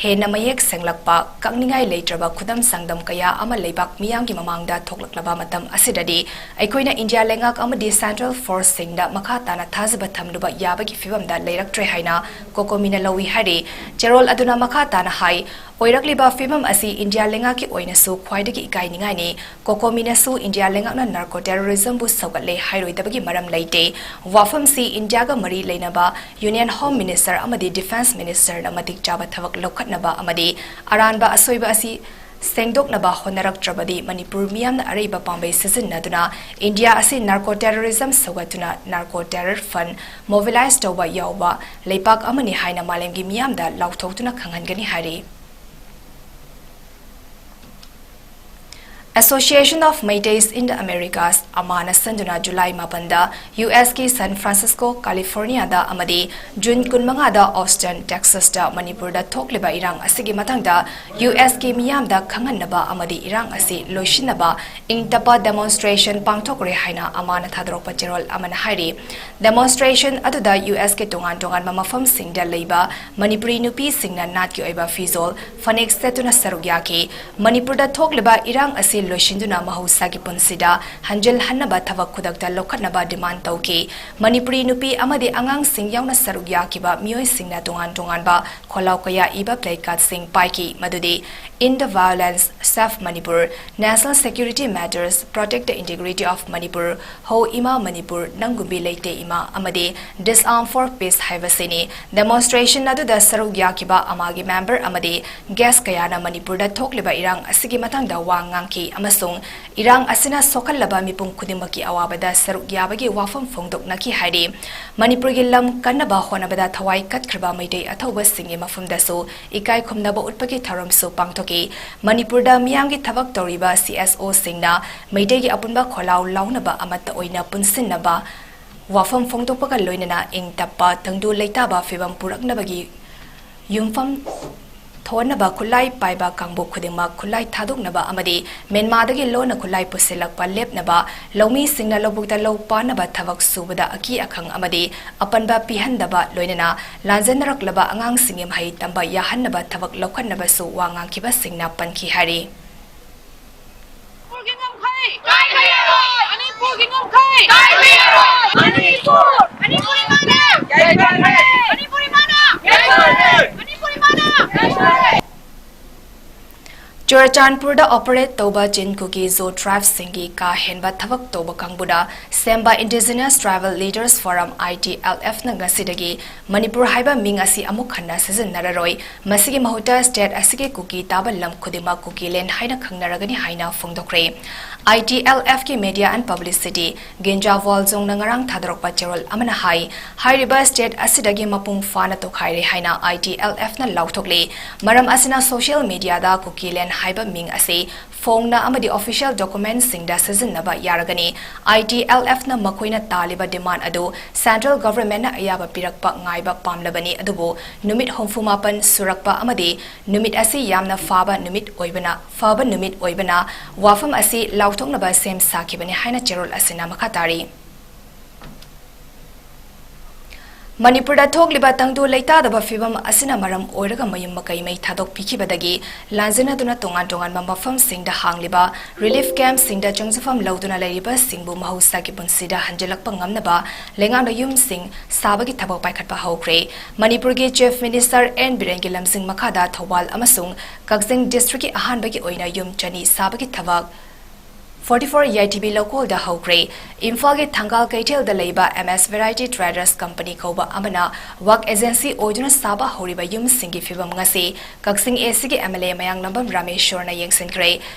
ꯍꯦꯟꯅ ꯃꯌꯦꯛ ꯁꯦꯡꯂꯛꯄ, ꯀꯛꯅꯤꯡꯉꯥꯏ ꯂꯩꯇ꯭ꯔꯕ ꯈꯨꯗꯝ ꯆꯥꯡꯗꯝ ꯀꯌꯥ ꯑꯃ ꯂꯩꯕꯥꯛ ꯃꯤꯌꯥꯝꯒꯤ ꯃꯃꯥꯡꯗ ꯊꯣꯛꯂꯛꯂꯕ ꯃꯇꯝ ꯑꯁꯤꯗꯗꯤ ꯑꯩꯈꯣꯏꯅ ꯏꯟꯗꯤꯌꯥ ꯂꯩꯉꯥꯛ ꯑꯃꯗꯤ central forceꯁꯤꯡꯗ ꯃꯈꯥ ꯇꯥꯅ ꯊꯥꯖꯕ ꯊꯝꯂꯨꯕ ꯌꯥꯕꯒꯤ ꯐꯤꯚꯝꯗ ꯂꯩꯔꯛꯇ꯭ꯔꯦ ꯍꯥꯏꯅ COCOMIꯅ ꯂꯧꯏ ꯍꯥꯏꯔꯤ꯫ ꯆꯦꯔꯣꯜ ꯑꯗꯨꯅ ꯃꯈꯥ ꯇꯥꯅ ꯍꯥꯏ, ꯑꯣꯏꯔꯛꯂꯤꯕ ꯐꯤꯚꯝ ꯑꯁꯤ ꯏꯟꯗꯤꯌꯥ ꯂꯩꯉꯥꯛꯀꯤ ꯑꯣꯏꯅꯁꯨ ꯈ꯭ꯋꯥꯏꯗꯒꯤ ꯏꯀꯥꯏꯅꯤꯡꯉꯥꯏꯅꯤ꯫ COCOMIꯅꯁꯨ ꯏꯟꯗꯤꯌꯥ ꯂꯩꯉꯥꯛꯅ narco terrorismꯕꯨ ꯁꯧꯒꯠꯂꯦ ꯍꯥꯏꯔꯣꯏꯗꯕꯒꯤ ꯃꯔꯝ ꯂꯩꯇꯦ꯫ ꯋꯥꯐꯝꯁꯤ ꯏꯟꯗꯤꯌꯥꯒ ꯃꯔꯤ ꯂꯩꯅꯕ Union Home Minister ꯑꯃꯗꯤ Defence Ministerꯅ ꯃꯇꯤꯛ ꯆꯥꯕ ꯊꯕꯛ ꯂꯧꯈꯠꯅꯕ ꯑꯃꯗꯤ ꯑꯔꯥꯟꯕ ꯑꯁꯣꯏꯕ ꯑꯁꯤ ꯁꯦꯡꯗꯣꯛꯅꯕ ꯍꯣꯠꯅꯔꯛꯇ꯭ꯔꯕꯗꯤ ꯃꯅꯤꯄꯨꯔ ꯃꯤꯌꯥꯝꯅ ꯑꯔꯩꯕ ꯄꯥꯝꯕꯩ ꯁꯤꯖꯤꯟꯅꯗꯨꯅ ꯏꯟꯗꯤꯌꯥ ꯑꯁꯤ narco terrorism ꯁꯧꯒꯠꯇꯨꯅ narco terror fund mobilize ꯇꯧꯕ ꯌꯥꯎꯕ ꯂꯩꯄꯥꯛ ꯑꯃꯅꯤ ꯍꯥꯏꯅ ꯃꯥꯂꯦꯝꯒꯤ ꯃꯤꯌꯥꯝꯗ ꯂꯥꯎꯊꯣꯛꯇꯨꯅ ꯈꯪꯍꯟꯒꯅꯤ ꯍꯥꯏꯔꯤ꯫ Association of Meiteis in the Americas, ꯑꯃꯥꯅ ꯁꯟꯗꯨꯅ ꯖꯨꯂꯥꯏ ꯃꯥꯄꯟꯗ ꯌꯨ ꯑꯦꯁꯀꯤ ꯁꯟ ꯐ꯭ꯔꯥꯟꯁꯤꯁꯀꯣ, ꯀꯥꯂꯤꯐꯣꯔꯅꯤꯌꯥꯗ ꯑꯃꯗꯤ ꯖꯨꯟ ꯀꯨꯟꯃꯉꯥꯗ ꯑꯣꯁꯇꯟ, ꯇꯦꯛꯁꯥꯁꯇ ꯃꯅꯤꯄꯨꯔꯗ ꯊꯣꯛꯂꯤꯕ ꯏꯔꯥꯡ ꯑꯁꯤꯒꯤ ꯃꯇꯥꯡꯗ ꯌꯨ ꯑꯦꯁꯀꯤ ꯃꯤꯌꯥꯝꯗ ꯈꯪꯍꯟꯅꯕ ꯑꯃꯗꯤ ꯏꯔꯥꯡ ꯑꯁꯤ ꯂꯣꯏꯁꯤꯟꯅꯕ ꯏꯪ ꯇꯞꯄ demonstration ꯄꯥꯡꯊꯣꯛꯈ꯭ꯔꯦ ꯍꯥꯏꯅ ꯑꯃꯥꯅ ꯊꯥꯗꯣꯔꯛꯄ ꯆꯦꯔꯣꯜ ꯑꯃꯅ ꯍꯥꯏꯔꯤ꯫ Demonstration ꯑꯗꯨꯗ ꯌꯨ ꯑꯦꯁꯀꯤ ꯇꯣꯉꯥꯟ ꯇꯣꯉꯥꯟꯕ ꯃꯐꯝꯁꯤꯡꯗ ꯂꯩꯕ ꯃꯅꯤꯄꯨꯔꯤ ꯅꯨꯄꯤꯁꯤꯡꯅ ꯅꯥꯠꯀꯤ ꯑꯣꯏꯕ ꯐꯤꯖꯣꯜ, ꯐꯅꯦꯛ ꯁꯦꯠꯇꯨꯅ ꯁꯔꯨꯛ ꯌꯥꯈꯤ꯫ ꯃꯅꯤꯄꯨꯔꯗ ꯊꯣꯛꯂꯤꯕ ꯏꯔꯥꯡ ꯑꯁꯤ ꯂꯣꯏꯁꯤꯟꯗꯨꯅ ꯃꯍꯧꯁꯥꯒꯤ ꯄꯨꯟꯁꯤꯗ ꯍꯟꯖꯤꯜꯍꯟꯅꯕ ꯊꯕꯛ ꯈꯨꯗꯛꯇ ꯂꯧꯈꯠꯅꯕ demand ꯇꯧꯈꯤ꯫ ꯃꯅꯤꯄꯨꯔꯤ ꯅꯨꯄꯤ ꯑꯃꯗꯤ ꯑꯉꯥꯡꯁꯤꯡ ꯌꯥꯎꯅ ꯁꯔꯨꯛ ꯌꯥꯈꯤꯕ ꯃꯤꯑꯣꯏꯁꯤꯡꯅ ꯇꯣꯉꯥꯟ ꯇꯣꯉꯥꯟꯕ ꯈꯣꯜꯂꯥꯎ ꯀꯌꯥ ꯏꯕ placardꯁꯤꯡ ꯄꯥꯏꯈꯤ, ꯃꯗꯨꯗꯤ End the Violence, Save Manipur, National Security Matters, Protect the Integrity of Manipur, ꯍꯣ ꯏꯃꯥ ꯃꯅꯤꯄꯨꯔ, ꯅꯪꯒꯨꯝꯕꯤ ꯂꯩꯇꯦ ꯏꯃꯥ ꯑꯃꯗꯤ Disarm for Peace ꯍꯥꯏꯕꯁꯤꯅꯤ꯫ Demonstration ꯑꯗꯨꯗ ꯁꯔꯨꯛ ꯌꯥꯈꯤꯕ ꯑꯃꯥꯒꯤ member ꯑꯃꯗꯤ guest ꯀꯌꯥꯅ ꯃꯅꯤꯄꯨꯔꯗ ꯊꯣꯛꯂꯤꯕ ꯏꯔꯥꯡ ꯑꯁꯤꯒꯤ ꯃꯇꯥꯡꯗ ꯋꯥ ꯉꯥꯡꯈꯤ ꯑꯃꯁꯨꯡ ꯏꯔꯥꯡ ꯑꯁꯤꯅ ꯁꯣꯛꯍꯜꯂꯕ ꯃꯤꯄꯨꯝ ꯈꯨꯗꯤꯡꯃꯛꯀꯤ ꯑꯋꯥꯕꯗ ꯁꯔꯨꯛ ꯌꯥꯕꯒꯤ ꯋꯥꯐꯝ ꯐꯣꯡꯗꯣꯛꯅꯈꯤ ꯍꯥꯏꯔꯤ꯫ ꯃꯅꯤꯄꯨꯔꯒꯤ ꯂꯝ ꯀꯟꯅꯕ ꯍꯣꯠꯅꯕꯗ ꯊꯋꯥꯏ ꯀꯠꯈ꯭ꯔꯕ ꯃꯩꯇꯩ ꯑꯊꯧꯕꯁꯤꯡꯒꯤ ꯃꯐꯝꯗꯁꯨ ꯏꯀꯥꯏ ꯈꯨꯝꯅꯕ ꯎꯠꯄꯒꯤ ꯊꯧꯔꯝꯁꯨ ꯄꯥꯡꯊꯣꯛꯈꯤ꯫ ꯃꯅꯤꯄꯨꯔꯗ ꯃꯤꯌꯥꯝꯒꯤ ꯊꯕꯛ ꯇꯧꯔꯤꯕ ꯁꯤ ꯑꯦꯁ ꯑꯣꯁꯤꯡꯅ ꯃꯩꯇꯩꯒꯤ ꯑꯄꯨꯟꯕ ꯈꯣꯜꯂꯥꯎ ꯂꯥꯎꯅꯕ ꯑꯃꯠꯇ ꯑꯣꯏꯅ ꯄꯨꯟꯁꯤꯟꯅꯕ ꯋꯥꯐꯝ ꯐꯣꯡꯗꯣꯛꯄꯒ ꯂꯣꯏꯅꯅ ꯏꯪ ꯇꯞꯄ ꯇꯪꯗꯨ ꯂꯩꯇꯥꯕ ꯐꯤꯕꯝ ꯄꯨꯔꯛꯅꯕꯒꯤ ꯌꯨꯝꯐꯝ ꯊꯣꯟꯅꯕ ꯈꯨꯠꯂꯥꯏ ꯄꯥꯏꯕ ꯀꯥꯡꯕꯨ ꯈꯨꯗꯤꯡꯃꯛ ꯈꯨꯠꯂꯥꯏ ꯊꯥꯗꯣꯛꯅꯕ ꯑꯃꯗꯤ ꯃꯦꯟꯃꯥꯗꯒꯤ ꯂꯣꯟꯅ ꯈꯨꯠꯂꯥꯏ ꯄꯨꯁꯤꯜꯂꯛꯄ ꯂꯦꯞꯅꯕ, ꯂꯧꯃꯤꯁꯤꯡꯅ ꯂꯧꯕꯨꯛꯇ ꯂꯧ ꯄꯥꯟꯅꯕ ꯊꯕꯛ ꯁꯨꯕꯗ ꯑꯀꯤ ꯑꯈꯪ ꯑꯃꯗꯤ ꯑꯄꯟꯕ ꯄꯤꯍꯟꯗꯕ, ꯂꯣꯏꯅꯅ ꯂꯥꯟꯖꯦꯟꯅꯔꯛꯂꯕ ꯑꯉꯥꯡꯁꯤꯡꯒꯤ ꯃꯍꯩ ꯇꯝꯕ ꯌꯥꯍꯟꯅꯕ ꯊꯕꯛ ꯂꯧꯈꯠꯅꯕꯁꯨ ꯋꯥ ꯉꯥꯡꯈꯤꯕꯁꯤꯡꯅ ꯄꯟꯈꯤ ꯍꯥꯏꯔꯤ꯫ ꯃꯅꯤꯄꯨꯔꯒꯤ ꯉꯝꯈꯩ ꯀꯥꯏꯕ ꯌꯥꯔꯣꯏ! ꯃꯅꯤꯄꯨꯔꯒꯤ ꯉꯝꯈꯩ ꯀꯥꯏꯕ ꯌꯥꯔꯣꯏ! ꯃꯅꯤꯄꯨꯔ! ꯃꯅꯤꯄꯨꯔꯤ ꯃꯥꯅ! ꯌꯥꯏꯐꯔꯦ! ꯃꯅꯤꯄꯨꯔꯤ ꯃꯥꯅ! ꯌꯥꯏꯐꯔꯦ! ꯃꯅꯤꯄꯨꯔꯤ ꯃꯥꯅ! ꯌꯥꯏꯐꯔꯦ! ꯆꯨꯔꯆꯥꯟꯄꯨꯔꯗ operate ꯇꯧꯕ ꯆꯤꯟ ꯀꯨꯀꯤ ꯖꯣ tribeꯁꯤꯡꯒꯤ ꯀꯥ ꯍꯦꯟꯕ ꯊꯕꯛ ꯇꯧꯕ ꯀꯥꯡꯕꯨꯅ ꯁꯦꯝꯕ Indigenous Tribal Leaders Forum, I T L F ꯅ ꯉꯁꯤꯗꯒꯤ ꯃꯅꯤꯄꯨꯔ ꯍꯥꯏꯕ ꯃꯤꯡ ꯑꯁꯤ ꯑꯃꯨꯛ ꯍꯟꯅ ꯁꯤꯖꯤꯟꯅꯔꯔꯣꯏ꯫ ꯃꯁꯤꯒꯤ ꯃꯍꯨꯠꯇ state ꯑꯁꯤꯒꯤ ꯀꯨꯀꯤ ꯇꯥꯕ ꯂꯝ ꯈꯨꯗꯤꯡꯃꯛ ꯀꯨꯀꯤꯂꯦꯟ ꯍꯥꯏꯅ ꯈꯪꯅꯔꯒꯅꯤ ꯍꯥꯏꯅ ꯐꯣꯡꯗꯣꯛꯈ꯭ꯔꯦ꯫ I T L F ꯀꯤ media and publicity ꯒꯤꯟꯖꯥ ꯋꯥꯜꯖꯣꯡꯅ ꯉꯔꯥꯡ ꯊꯥꯗꯣꯔꯛꯄ ꯆꯦꯔꯣꯜ ꯑꯃꯅ ꯍꯥꯏ, ꯍꯥꯏꯔꯤꯕ state ꯑꯁꯤꯗꯒꯤ ꯃꯄꯨꯡ ꯐꯥꯅ ꯇꯣꯈꯥꯏꯔꯦ ꯍꯥꯏꯅ I T L F ꯅ ꯂꯥꯎꯊꯣꯛꯂꯤ꯫ ꯃꯔꯝ ꯑꯁꯤꯅ social media ꯗ ꯀꯨꯀꯤꯂꯦꯟ ꯍꯥꯏꯕ ꯃꯤꯡ ꯑꯁꯤ ꯐꯣꯡꯅ ꯑꯃꯗꯤ official documentꯁꯤꯡꯗ ꯁꯤꯖꯤꯟꯅꯕ ꯌꯥꯔꯒꯅꯤ꯫ ITLFꯅ ꯃꯈꯣꯏꯅ ꯇꯥꯜꯂꯤꯕ demand ꯑꯗꯨ central governmentꯅ ꯑꯌꯥꯕ ꯄꯤꯔꯛꯄ ꯉꯥꯏꯕ ꯄꯥꯝꯂꯕꯅꯤ, ꯑꯗꯨꯕꯨ ꯅꯨꯃꯤꯠ ꯍꯨꯝꯐꯨ ꯃꯥꯄꯟ ꯁꯨꯔꯛꯄ ꯑꯃꯗꯤ ꯅꯨꯃꯤꯠ ꯑꯁꯤ ꯌꯥꯝꯅ ꯐꯥꯕ ꯅꯨꯃꯤꯠ ꯑꯣꯏꯕꯅ, ꯐꯕ ꯅꯨꯃꯤꯠ ꯑꯣꯏꯕꯅ ꯋꯥꯐꯝ ꯑꯁꯤ ꯂꯥꯎꯊꯣꯛꯅꯕ ꯁꯦꯝ ꯁꯥꯈꯤꯕꯅꯤ ꯍꯥꯏꯅ ꯆꯦꯔꯣꯜ ꯑꯁꯤꯅ ꯃꯈꯥ ꯇꯥꯔꯤ꯫ ꯃꯅꯤꯄꯨꯔꯗ ꯊꯣꯛꯂꯤꯕ ꯇꯪꯗꯨ ꯂꯩꯇꯥꯗꯕ ꯐꯤꯚꯝ ꯑꯁꯤꯅ ꯃꯔꯝ ꯑꯣꯏꯔꯒ ꯃꯌꯨꯝ ꯃꯀꯩ ꯃꯩ ꯊꯥꯗꯣꯛꯄꯤꯈꯤꯕꯗꯒꯤ ꯂꯥꯟꯖꯦꯟꯅꯗꯨꯅ ꯇꯣꯉꯥꯟ ꯇꯣꯉꯥꯟꯕ ꯃꯐꯝꯁꯤꯡꯗ ꯍꯥꯡꯂꯤꯕ relief campꯁꯤꯡꯗ ꯆꯪꯖꯐꯝ ꯂꯧꯗꯨꯅ ꯂꯩꯔꯤꯕꯁꯤꯡꯕꯨ ꯃꯍꯧꯁꯥꯒꯤ ꯄꯨꯟꯁꯤꯗ ꯍꯟꯖꯤꯜꯂꯛꯄ ꯉꯝꯅꯕ ꯂꯩꯉꯥꯛꯅ ꯌꯨꯝꯁꯤꯡ ꯁꯥꯕꯒꯤ ꯊꯕꯛ ꯄꯥꯏꯈꯠꯄ ꯍꯧꯈ꯭ꯔꯦ꯫ ꯃꯅꯤꯄꯨꯔꯒꯤ Chief Minister ꯑꯦꯟ ꯕꯤꯔꯦꯟꯒꯤ ꯂꯝꯖꯤꯡ ꯃꯈꯥꯗ ꯊꯧꯕꯥꯜ ꯑꯃꯁꯨꯡ ꯀꯛꯆꯤꯡ districtꯀꯤ ꯑꯍꯥꯟꯕꯒꯤ ꯑꯣꯏꯅ ꯌꯨꯝ ꯆꯅꯤ ꯁꯥꯕꯒꯤ ꯊꯕꯛ forty-four ꯌꯥꯏꯊꯤꯕꯤ ꯂꯧꯀꯣꯜꯗ ꯍꯧꯈ꯭ꯔꯦ꯫ ꯏꯝꯐꯥꯜꯒꯤ ꯊꯪꯒꯥꯜ ꯀꯩꯊꯦꯜꯗ ꯂꯩꯕ MS Variety Traders company ꯀꯧꯕ ꯑꯃꯅ work agency ꯑꯣꯏꯗꯨꯅ ꯁꯥꯕ ꯍꯧꯔꯤꯕ ꯌꯨꯝꯁꯤꯡꯒꯤ ꯐꯤꯕꯝ ꯉꯁꯤ ꯀꯛꯆꯤꯡ ACꯒꯤ MLA ꯃꯌꯥꯡꯂꯝꯕꯝ ꯔꯥꯃꯦꯁꯣꯔꯅ ꯌꯦꯡꯁꯤꯟꯈ꯭ꯔꯦ꯫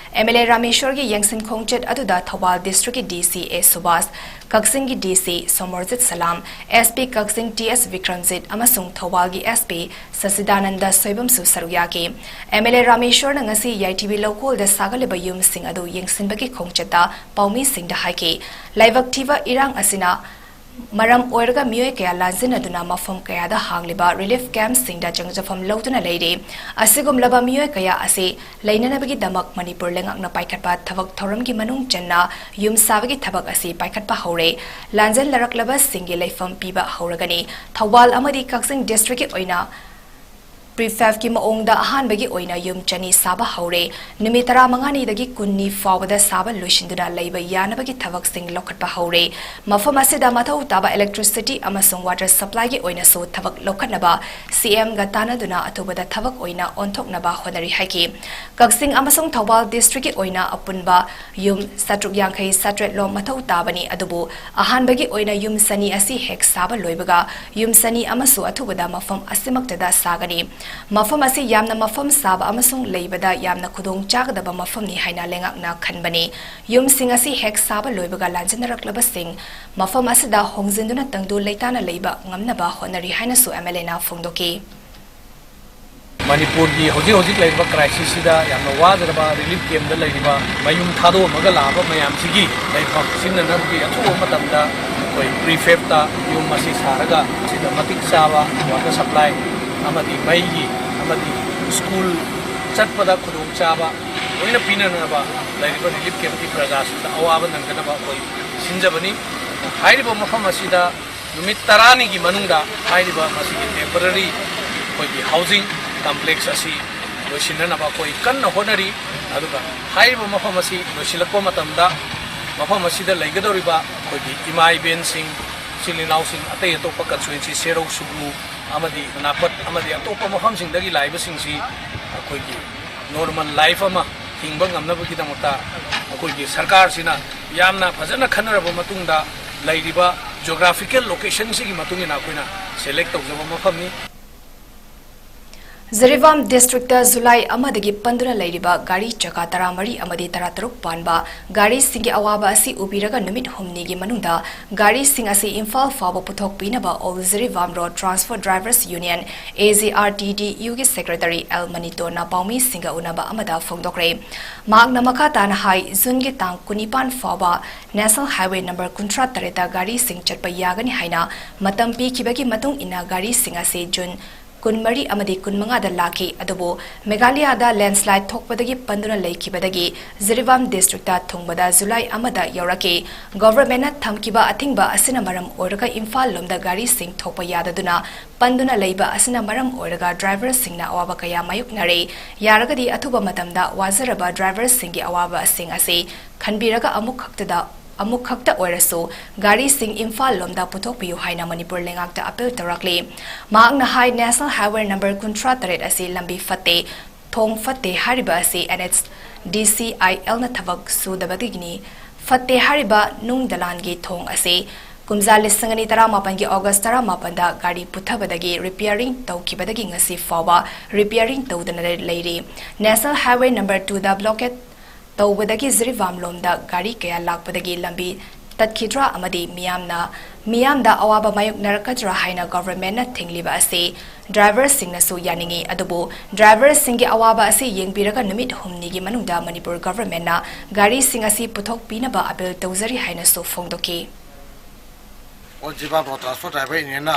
MLA ꯔꯥꯃꯦꯁꯣꯔꯒꯤ ꯌꯦꯡꯁꯤꯟ ꯈꯣꯡꯆꯠ ꯑꯗꯨꯗ ꯊꯧꯕꯥꯜ districtꯀꯤ DC ꯑꯦ ꯁꯨꯕꯥꯁ, ꯀꯛꯆꯤꯡꯒꯤ DC ꯁꯣꯃꯣꯔꯖꯤꯠ ꯁꯂꯥꯝ, SP ꯀꯛꯆꯤꯡ ꯇꯤ ꯑꯦꯁ ꯕꯤꯀ꯭ꯔꯝꯖꯤꯠ ꯑꯃꯁꯨꯡ ꯊꯧꯕꯥꯜꯒꯤ SP ꯁꯆꯤꯗꯥꯅꯟꯗ ꯁꯣꯏꯕꯝꯁꯨ ꯁꯔꯨꯛ ꯌꯥꯈꯤ꯫ MLA ꯔꯥꯃꯦꯁꯣꯔꯅ ꯉꯁꯤ ꯌꯥꯏꯊꯤꯕꯤ ꯂꯧꯀꯣꯜꯗ ꯁꯥꯒꯠꯂꯤꯕ ꯌꯨꯝꯁꯤꯡ ꯑꯗꯨ ꯌꯦꯡꯁꯤꯟꯕꯒꯤ ꯈꯣꯡꯆꯠꯇ ꯄꯥꯎꯃꯤꯁꯤꯡꯗ ꯍꯥꯏꯈꯤ꯫ ꯂꯥꯏꯕꯛ ꯊꯤꯕ ꯏꯔꯥꯡ ꯑꯁꯤꯅ ꯃꯔꯝ ꯑꯣꯏꯔꯒ ꯃꯤꯑꯣꯏ ꯀꯌꯥ ꯂꯥꯟꯖꯤꯟꯅꯗꯨꯅ ꯃꯐꯝ ꯀꯌꯥꯗ ꯍꯥꯡꯂꯤꯕ relief campꯁꯤꯡꯗ ꯆꯪꯖꯐꯝ ꯂꯧꯗꯨꯅ ꯂꯩꯔꯤ꯫ ꯑꯁꯤꯒꯨꯝꯂꯕ ꯃꯤꯑꯣꯏ ꯀꯌꯥ ꯑꯁꯤ ꯂꯩꯅꯅꯕꯒꯤꯗꯃꯛ ꯃꯅꯤꯄꯨꯔ ꯂꯩꯉꯥꯛꯅ ꯄꯥꯏꯈꯠꯄ ꯊꯕꯛ ꯊꯧꯔꯝꯒꯤ ꯃꯅꯨꯡ ꯆꯟꯅ ꯌꯨꯝ ꯁꯥꯕꯒꯤ ꯊꯕꯛ ꯑꯁꯤ ꯄꯥꯏꯈꯠꯄ ꯍꯧꯔꯦ꯫ ꯂꯥꯟꯖꯦꯜꯅꯔꯛꯂꯕꯁꯤꯡꯒꯤ ꯂꯩꯐꯝ ꯄꯤꯕ ꯍꯧꯔꯒꯅꯤ꯫ ꯊꯧꯕꯥꯜ ꯑꯃꯗꯤ ꯀꯛꯆꯤꯡ districtꯀꯤ ꯑꯣꯏꯅ prefabꯀꯤ ꯃꯑꯣꯡꯗ ꯑꯍꯥꯟꯕꯒꯤ ꯑꯣꯏꯅ ꯌꯨꯝ ꯆꯅꯤ ꯁꯥꯕ ꯍꯧꯔꯦ꯫ ꯅꯨꯃꯤꯠ ꯇꯔꯥꯃꯉꯥꯅꯤꯗꯒꯤ ꯀꯨꯟꯅꯤ ꯐꯥꯎꯕꯗ ꯁꯥꯕ ꯂꯣꯏꯁꯤꯟꯗꯨꯅ ꯂꯩꯕ ꯌꯥꯅꯕꯒꯤ ꯊꯕꯛꯁꯤꯡ ꯂꯧꯈꯠꯄ ꯍꯧꯔꯦ꯫ ꯃꯐꯝ ꯑꯁꯤꯗ ꯃꯊꯧ ꯇꯥꯕ electricity ꯑꯃꯁꯨꯡ water supplyꯒꯤ ꯑꯣꯏꯅꯁꯨ ꯊꯕꯛ ꯂꯧꯈꯠꯅꯕ CMꯒ ꯇꯥꯟꯅꯗꯨꯅ ꯑꯊꯨꯕꯗ ꯊꯕꯛ ꯑꯣꯏꯅ ꯑꯣꯟꯊꯣꯛꯅꯕ ꯍꯣꯠꯅꯔꯤ ꯍꯥꯏꯈꯤ꯫ ꯀꯛꯆꯤꯡ ꯑꯃꯁꯨꯡ ꯊꯧꯕꯥꯜ districtꯀꯤ ꯑꯣꯏꯅ ꯑꯄꯨꯟꯕ ꯌꯨꯝ ꯆꯥꯇ꯭ꯔꯨꯛ ꯌꯥꯡꯈꯩ ꯆꯥꯇ꯭ꯔꯦꯠ ꯂꯣꯝ ꯃꯊꯧ ꯇꯥꯕꯅꯤ, ꯑꯗꯨꯕꯨ ꯑꯍꯥꯟꯕꯒꯤ ꯑꯣꯏꯅ ꯌꯨꯝ ꯆꯅꯤ ꯑꯁꯤ ꯍꯦꯛ ꯁꯥꯕ ꯂꯣꯏꯕꯒ ꯌꯨꯝ ꯆꯅꯤ ꯑꯃꯁꯨ ꯑꯊꯨꯕꯗ ꯃꯐꯝ ꯑꯁꯤꯃꯛꯇꯗ ꯁꯥꯒꯅꯤ꯫ ꯃꯐꯝ ꯑꯁꯤ ꯌꯥꯝꯅ ꯃꯐꯝ ꯆꯥꯕ ꯑꯃꯁꯨꯡ ꯂꯩꯕꯗ ꯌꯥꯝꯅ ꯈꯨꯗꯣꯡ ꯆꯥꯒꯗꯕ ꯃꯐꯝꯅꯤ ꯍꯥꯏꯅ ꯂꯩꯉꯥꯛꯅ ꯈꯟꯕꯅꯤ꯫ ꯌꯨꯝꯁꯤꯡ ꯑꯁꯤ ꯍꯦꯛ ꯁꯥꯕ ꯂꯣꯏꯕꯒ ꯂꯥꯟꯖꯤꯟꯅꯔꯛꯂꯕꯁꯤꯡ ꯃꯐꯝ ꯑꯁꯤꯗ ꯍꯣꯡꯖꯤꯟꯗꯨꯅ ꯇꯪꯗꯨ ꯂꯩꯇꯥꯅ ꯂꯩꯕ ꯉꯝꯅꯕ ꯍꯣꯠꯅꯔꯤ ꯍꯥꯏꯅꯁꯨ MLAꯅ ꯐꯣꯡꯗꯣꯛꯈꯤ꯫ ꯃꯅꯤꯄꯨꯔꯒꯤ ꯍꯧꯖꯤꯛ ꯍꯧꯖꯤꯛ ꯂꯩꯔꯤꯕ ꯀ꯭ꯔꯥꯏꯁꯤꯁꯁꯤꯗ ꯌꯥꯝꯅ ꯋꯥꯖꯔꯕ ꯔꯤꯂꯤꯐ ꯀꯦꯝꯗ ꯂꯩꯔꯤꯕ ꯃꯌꯨꯝ ꯊꯥꯗꯣꯛꯑꯝꯃꯒ ꯂꯥꯛꯑꯕ ꯃꯌꯥꯝꯁꯤꯒꯤ ꯂꯩꯐꯝ ꯁꯤꯖꯤꯟꯅꯅꯕꯒꯤ ꯑꯊꯨꯕ ꯃꯇꯝꯗ ꯑꯩꯈꯣꯏ ꯄ꯭ꯔꯤꯐꯦꯞꯇ ꯌꯨꯝ ꯑꯁꯤ ꯁꯥꯔꯒ ꯁꯤꯗ ꯃꯇꯤꯛ ꯆꯥꯕ ꯋꯥꯇꯔ ꯁꯄ꯭ꯂꯥꯏ ꯑꯃꯗꯤ ꯃꯩꯒꯤ ꯑꯃꯗꯤ ꯁ꯭ꯀꯨꯜ ꯆꯠꯄꯗ ꯈꯨꯗꯣꯡꯆꯥꯕ ꯂꯣꯏꯅ ꯄꯤꯅꯅꯕ ꯂꯩꯔꯤꯕ ꯔꯤꯂꯤꯐ ꯀꯦꯝꯞꯀꯤ ꯄ꯭ꯔꯖꯥꯁꯤꯡꯗ ꯑꯋꯥꯕ ꯅꯪꯗꯅꯕ ꯑꯩꯈꯣꯏ ꯁꯤꯟꯖꯕꯅꯤ꯫ ꯍꯥꯏꯔꯤꯕ ꯃꯐꯝ ꯑꯁꯤꯗ ꯅꯨꯃꯤꯠ ꯇꯔꯥꯅꯤꯒꯤ ꯃꯅꯨꯡꯗ ꯍꯥꯏꯔꯤꯕ ꯃꯁꯤꯒꯤ ꯇꯦꯝꯄꯔꯔꯤ ꯑꯩꯈꯣꯏꯒꯤ ꯍꯥꯎꯁꯤꯡ ꯀꯝꯄ꯭ꯂꯦꯛꯁ ꯑꯁꯤ ꯂꯣꯏꯁꯤꯟꯅꯅꯕ ꯑꯩꯈꯣꯏ ꯀꯟꯅ ꯍꯣꯠꯅꯔꯤ꯫ ꯑꯗꯨꯒ ꯍꯥꯏꯔꯤꯕ ꯃꯐꯝ ꯑꯁꯤ ꯂꯣꯏꯁꯤꯜꯂꯛꯄ ꯃꯇꯝꯗ ꯃꯐꯝ ꯑꯁꯤꯗ ꯂꯩꯒꯗꯧꯔꯤꯕ ꯑꯩꯈꯣꯏꯒꯤ ꯏꯃꯥ ꯏꯕꯦꯟꯁꯤꯡ, ꯏꯆꯤꯜ ꯏꯅꯥꯎꯁꯤꯡ, ꯑꯇꯩ ꯑꯇꯣꯞꯄ ꯀꯟꯁꯇꯤꯇ꯭ꯋꯦꯟꯁꯤ, ꯁꯦꯔꯧ, ꯁꯨꯒꯅꯨ ꯑꯃꯗꯤ ꯅꯥꯄꯠ ꯑꯃꯗꯤ ꯑꯇꯣꯞꯄ ꯃꯐꯝꯁꯤꯡꯗꯒꯤ ꯂꯥꯛꯏꯕꯁꯤꯡꯁꯤ ꯑꯩꯈꯣꯏꯒꯤ ꯅꯣꯔꯃꯦꯜ ꯂꯥꯏꯐ ꯑꯃ ꯍꯤꯡꯕ ꯉꯝꯅꯕꯒꯤꯗꯃꯛꯇ ꯑꯩꯈꯣꯏꯒꯤ ꯁꯔꯀꯥꯔꯁꯤꯅ ꯌꯥꯝꯅ ꯐꯖꯅ ꯈꯟꯅꯔꯕ ꯃꯇꯨꯡꯗ ꯂꯩꯔꯤꯕ ꯖꯣꯒ꯭ꯔꯥꯐꯤꯀꯦꯜ ꯂꯣꯀꯦꯁꯟꯁꯤꯒꯤ ꯃꯇꯨꯡ ꯏꯟꯅ ꯑꯩꯈꯣꯏꯅ ꯁꯦꯂꯦꯛ ꯇꯧꯖꯕ ꯃꯐꯝꯅꯤ꯫ ꯖꯤꯔꯤꯕꯥꯝ ꯗꯤꯁꯇ꯭ꯔꯤꯛꯇ ꯖꯨꯂꯥꯏ ꯑꯃꯗꯒꯤ ꯄꯟꯗꯨꯅ ꯂꯩꯔꯤꯕ ꯒꯥꯔꯤ ꯆꯀꯥ ꯇꯔꯥꯃꯔꯤ ꯑꯃꯗꯤ ꯇꯔꯥꯇꯔꯨꯛ ꯄꯥꯟꯕ ꯒꯥꯔꯤꯁꯤꯡꯒꯤ ꯑꯋꯥꯕ ꯑꯁꯤ ꯎꯕꯤꯔꯒ ꯅꯨꯃꯤꯠ ꯍꯨꯝꯅꯤꯒꯤ ꯃꯅꯨꯡꯗ ꯒꯥꯔꯤꯁꯤꯡ ꯑꯁꯤ ꯏꯝꯐꯥꯜ ꯐꯥꯎꯕ ꯄꯨꯊꯣꯛꯄꯤꯅꯕ All Jiribam Road Transport Drivers Union, A J R T D U ꯒꯤ ꯁꯦꯀ꯭ꯔꯦꯇꯔꯤ ꯑꯦꯜ ꯃꯅꯤꯇꯣꯟꯅ ꯄꯥꯎꯃꯤꯁꯤꯡꯒ ꯎꯅꯕ ꯑꯃꯗ ꯐꯣꯡꯗꯣꯛꯈ꯭ꯔꯦ꯫ ꯃꯍꯥꯛꯅ ꯃꯈꯥ ꯇꯥꯅ ꯍꯥꯏ, ꯖꯨꯟꯒꯤ ꯇꯥꯡ ꯀꯨꯟꯅꯤꯄꯥꯟ ꯐꯥꯎꯕ ꯅꯦꯁꯅꯦꯜ ꯍꯥꯏꯋꯦ ꯅꯝꯕꯔ ꯀꯨꯟꯊ꯭ꯔꯥ ꯇꯔꯦꯠꯇ ꯒꯥꯔꯤꯁꯤꯡ ꯆꯠꯄ ꯌꯥꯒꯅꯤ ꯍꯥꯏꯅ ꯃꯇꯝ ꯄꯤꯈꯤꯕꯒꯤ ꯃꯇꯨꯡ ꯏꯟꯅ ꯒꯥꯔꯤꯁꯤꯡ ꯑꯁꯤ ꯖꯨꯟ ꯀꯨꯟꯃꯔꯤ ꯑꯃꯗꯤ ꯀꯨꯟꯃꯉꯥꯗ ꯂꯥꯛꯈꯤ꯫ ꯑꯗꯨꯕꯨ ꯃꯦꯘꯥꯂꯌꯥꯗ ꯂꯦꯟꯁ꯭ꯂꯥꯏꯗ ꯊꯣꯛꯄꯗꯒꯤ ꯄꯟꯗꯨꯅ ꯂꯩꯈꯤꯕꯗꯒꯤ ꯖꯤꯔꯤꯕꯥꯝ ꯗꯤꯁꯇ꯭ꯔꯤꯛꯇ ꯊꯨꯡꯕꯗ ꯖꯨꯂꯥꯏ ꯑꯃꯗ ꯌꯧꯔꯛꯈꯤ꯫ ꯒꯚꯔꯟꯃꯦꯟꯠꯅ ꯊꯝꯈꯤꯕ ꯑꯊꯤꯡꯕ ꯑꯁꯤꯅ ꯃꯔꯝ ꯑꯣꯏꯔꯒ ꯏꯝꯐꯥꯜ ꯂꯣꯝꯗ ꯒꯥꯔꯤꯁꯤꯡ ꯊꯣꯛꯄ ꯌꯥꯗꯗꯨꯅ ꯄꯟꯗꯨꯅ ꯂꯩꯕ ꯑꯁꯤꯅ ꯃꯔꯝ ꯑꯣꯏꯔꯒ ꯗ꯭ꯔꯥꯏꯚꯔꯁꯤꯡꯅ ꯑꯋꯥꯕ ꯀꯌꯥ ꯃꯥꯌꯣꯛꯅꯔꯦ꯫ ꯌꯥꯔꯒꯗꯤ ꯑꯊꯨꯕ ꯃꯇꯝꯗ ꯋꯥꯖꯔꯕ ꯗ꯭ꯔꯥꯏꯚꯔꯁꯤꯡꯒꯤ ꯑꯋꯥꯕꯁꯤꯡ ꯑꯁꯤ ꯈꯟꯕꯤꯔꯒ ꯑꯃꯨꯛ ꯈꯛꯇꯗ ꯑꯃꯨꯛ ꯈꯛꯇ ꯑꯣꯏꯔꯁꯨ ꯒꯥꯔꯤꯁꯤꯡ ꯏꯝꯐꯥꯜ ꯂꯣꯝꯗ ꯄꯨꯊꯣꯛꯄꯤꯌꯨ ꯍꯥꯏꯅ ꯃꯅꯤꯄꯨꯔ ꯂꯩꯉꯥꯛꯇ ꯑꯄꯤꯜ ꯇꯧꯔꯛꯂꯤ꯫ ꯃꯍꯥꯛꯅ ꯍꯥꯏ, ꯅꯦꯁꯅꯦꯜ ꯍꯥꯏꯋꯦ ꯅꯝꯕꯔ ꯀꯨꯟꯊ꯭ꯔꯥ ꯇꯔꯦꯠ ꯑꯁꯤ ꯂꯝꯕꯤ ꯐꯠꯇꯦ, ꯊꯣꯡ ꯐꯠꯇꯦ ꯍꯥꯏꯔꯤꯕ ꯑꯁꯤ N H D C I L ꯅ ꯊꯕꯛ ꯁꯨꯗꯕꯗꯒꯤꯅꯤ꯫ ꯐꯠꯇꯦ ꯍꯥꯏꯔꯤꯕ ꯅꯨꯡ ꯗꯂꯥꯟꯒꯤ ꯊꯣꯡ ꯑꯁꯤ ꯀꯨꯝꯖꯥ ꯂꯤꯁꯤꯡ ꯑꯅꯤ ꯇꯔꯥꯃꯥꯄꯟꯒꯤ ꯑꯣꯒꯁ ꯇꯔꯥꯃꯥꯄꯟꯗ ꯒꯥꯔꯤ ꯄꯨꯊꯕꯗꯒꯤ ꯔꯤꯄꯤꯌꯥꯔꯤꯡ ꯇꯧꯈꯤꯕꯗꯒꯤ ꯉꯁꯤ ꯐꯥꯎꯕ ꯔꯤꯄꯤꯌꯥꯔꯤꯡ ꯇꯧꯗꯅ ꯂꯩꯔꯤ꯫ ꯅꯦꯁꯅꯦꯜ ꯍꯥꯏꯋꯦ ꯅꯝꯕꯔ ꯇꯨꯗ ꯕ꯭ꯂꯣꯀꯦꯠ ꯇꯧꯕꯗꯒꯤ ꯖꯤꯔꯤꯕꯥꯝ ꯂꯣꯝꯗ ꯒꯥꯔꯤ ꯀꯌꯥ ꯂꯥꯛꯄꯗꯒꯤ ꯂꯝꯕꯤ ꯇꯠꯈꯤꯗ꯭ꯔꯥ ꯑꯃꯗꯤ ꯃꯤꯌꯥꯝꯅ, ꯃꯤꯌꯥꯝꯗ ꯑꯋꯥꯕ ꯃꯥꯌꯣꯛꯅꯔꯛꯀꯗ꯭ꯔꯥ ꯍꯥꯏꯅ ꯒꯣꯚꯔꯟꯃꯦꯟꯠꯅ ꯊꯤꯡꯂꯤꯕ ꯑꯁꯤ ꯗ꯭ꯔꯥꯏꯚꯔꯁꯤꯡꯅꯁꯨ ꯌꯥꯅꯤꯡꯏ꯫ ꯑꯗꯨꯕꯨ ꯗ꯭ꯔꯥꯏꯚꯔꯁꯤꯡꯒꯤ ꯑꯋꯥꯕ ꯑꯁꯤ ꯌꯦꯡꯕꯤꯔꯒ ꯅꯨꯃꯤꯠ ꯍꯨꯝꯅꯤꯒꯤ ꯃꯅꯨꯡꯗ ꯃꯅꯤꯄꯨꯔ ꯒꯣꯚꯔꯟꯃꯦꯟꯠꯅ ꯒꯥꯔꯤꯁꯤꯡ ꯑꯁꯤ ꯄꯨꯊꯣꯛꯄꯤꯅꯕ ꯑꯄꯤꯜ ꯇꯧꯖꯔꯤ ꯍꯥꯏꯅꯁꯨ ꯐꯣꯡꯗꯣꯛꯈꯤ꯫ All Jiribam road transport driver ꯌꯨꯅꯤꯌꯟꯅ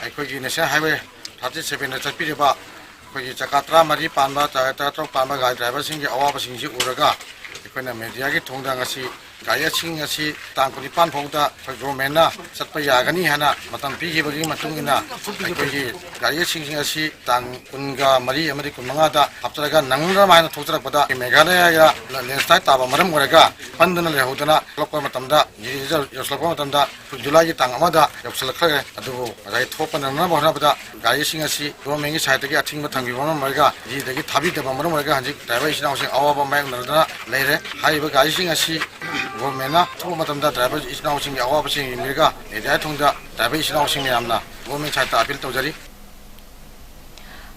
ꯑꯩꯈꯣꯏꯒꯤ ꯅꯦꯁꯅꯦꯜ ꯍꯥꯏꯋꯦ ꯊꯥꯔꯇꯤ ꯁꯚꯦꯟꯗ ꯆꯠꯄꯤꯔꯤꯕ ꯑꯩꯈꯣꯏꯒꯤ ꯆꯀꯥ ꯇꯔꯥꯃꯔꯤ ꯄꯥꯟꯕ, ꯇꯌꯥꯔ ꯇꯔꯥꯇꯔꯨꯛ ꯄꯥꯟꯕ ꯒꯥꯔꯤ ꯗ꯭ꯔꯥꯏꯚꯔꯁꯤꯡꯒꯤ ꯑꯋꯥꯕꯁꯤꯡꯁꯤ ꯎꯔꯒ ꯑꯩꯈꯣꯏꯅ ꯃꯦꯗꯤꯌꯥꯒꯤ ꯊꯣꯡꯗ ꯉꯁꯤ ꯒꯥꯔꯤꯁꯤꯡ ꯑꯁꯤ ꯇꯥꯡ ꯀꯨꯟꯅꯤꯄꯥꯟ ꯐꯥꯎꯗ ꯑꯩꯈꯣꯏ ꯒꯣꯚꯔꯟꯃꯦꯟꯠꯅ ꯆꯠꯄ ꯌꯥꯒꯅꯤ ꯍꯥꯏꯅ ꯃꯇꯝ ꯄꯤꯈꯤꯕꯒꯤ ꯃꯇꯨꯡ ꯏꯟꯅ ꯑꯩꯈꯣꯏꯒꯤ ꯒꯥꯔꯤꯁꯤꯡ ꯑꯁꯤ ꯇꯥꯡ ꯀꯨꯟꯒ ꯃꯔꯤ ꯑꯃꯗꯤ ꯀꯨꯟꯃꯉꯥꯗ ꯍꯥꯞꯆꯔꯒ ꯅꯪꯅꯅꯕ ꯍꯥꯏꯅ ꯊꯣꯛꯆꯔꯛꯄꯗ ꯃꯦꯘꯥꯂꯌꯗ ꯂꯦꯟꯁꯂꯥꯏꯠ ꯇꯥꯕ ꯃꯔꯝ ꯑꯣꯏꯔꯒ ꯄꯟꯗꯨꯅ ꯂꯩꯍꯧꯗꯅ ꯊꯣꯛꯂꯛꯄ ꯃꯇꯝꯗ ꯖꯤꯔꯤꯗ ꯌꯧꯁꯤꯜꯂꯛꯄ ꯃꯇꯝꯗ ꯖꯨꯂꯥꯏꯒꯤ ꯇꯥꯡ ꯑꯃꯗ ꯌꯧꯁꯤꯜꯂꯛꯈ꯭ꯔꯦ꯫ ꯑꯗꯨꯕꯨ ꯉꯁꯥꯏ ꯊꯣꯛꯄ ꯅꯪꯅꯕ ꯍꯣꯠꯅꯕꯗ ꯒꯥꯔꯤꯁꯤꯡ ꯑꯁꯤ ꯒꯣꯚꯔꯟꯃꯦꯟꯠꯀꯤ ꯁꯥꯏꯠꯇꯒꯤ ꯑꯊꯤꯡꯕ ꯊꯝꯈꯤꯕ ꯃꯔꯝ ꯑꯣꯏꯔꯒ ꯖꯤꯔꯤꯗꯒꯤ ꯊꯥꯕꯤꯗꯕ ꯃꯔꯝ ꯑꯣꯏꯔꯒ ꯍꯧꯖꯤꯛ ꯗ꯭ꯔꯥꯏꯚꯔ ꯏꯆꯤꯟ ꯏꯅꯥꯎꯁꯤꯡ ꯑꯋꯥꯕ ꯃꯥꯌꯣꯛꯅꯗꯨꯅ ꯂꯩꯔꯦ꯫ ꯍꯥꯏꯔꯤꯕ ꯒꯥꯔꯤꯁꯤꯡ ꯑꯁꯤ ꯒꯣꯚꯔꯟꯃꯦꯟꯠꯅ ꯑꯊꯨꯕ ꯃꯇꯝꯗ ꯗ꯭ꯔꯥꯏꯚꯔ ꯏꯆꯤꯟ ꯏꯅꯥꯎꯁꯤꯡꯒꯤ ꯑꯋꯥꯕꯁꯤꯡ ꯌꯦꯡꯕꯤꯔꯒ ꯃꯦꯗꯤꯌꯥꯒꯤ ꯊꯣꯡꯗ ꯗ꯭ꯔꯥꯏꯚꯔ ꯏꯆꯤꯟ ꯏꯅꯥꯎꯁꯤꯡ ꯃꯌꯥꯝꯅ ꯒꯣꯚꯔꯟꯃꯦꯟꯠ ꯁꯥꯏꯠꯇ ꯑꯄꯤꯜ ꯇꯧꯖꯔꯤ꯫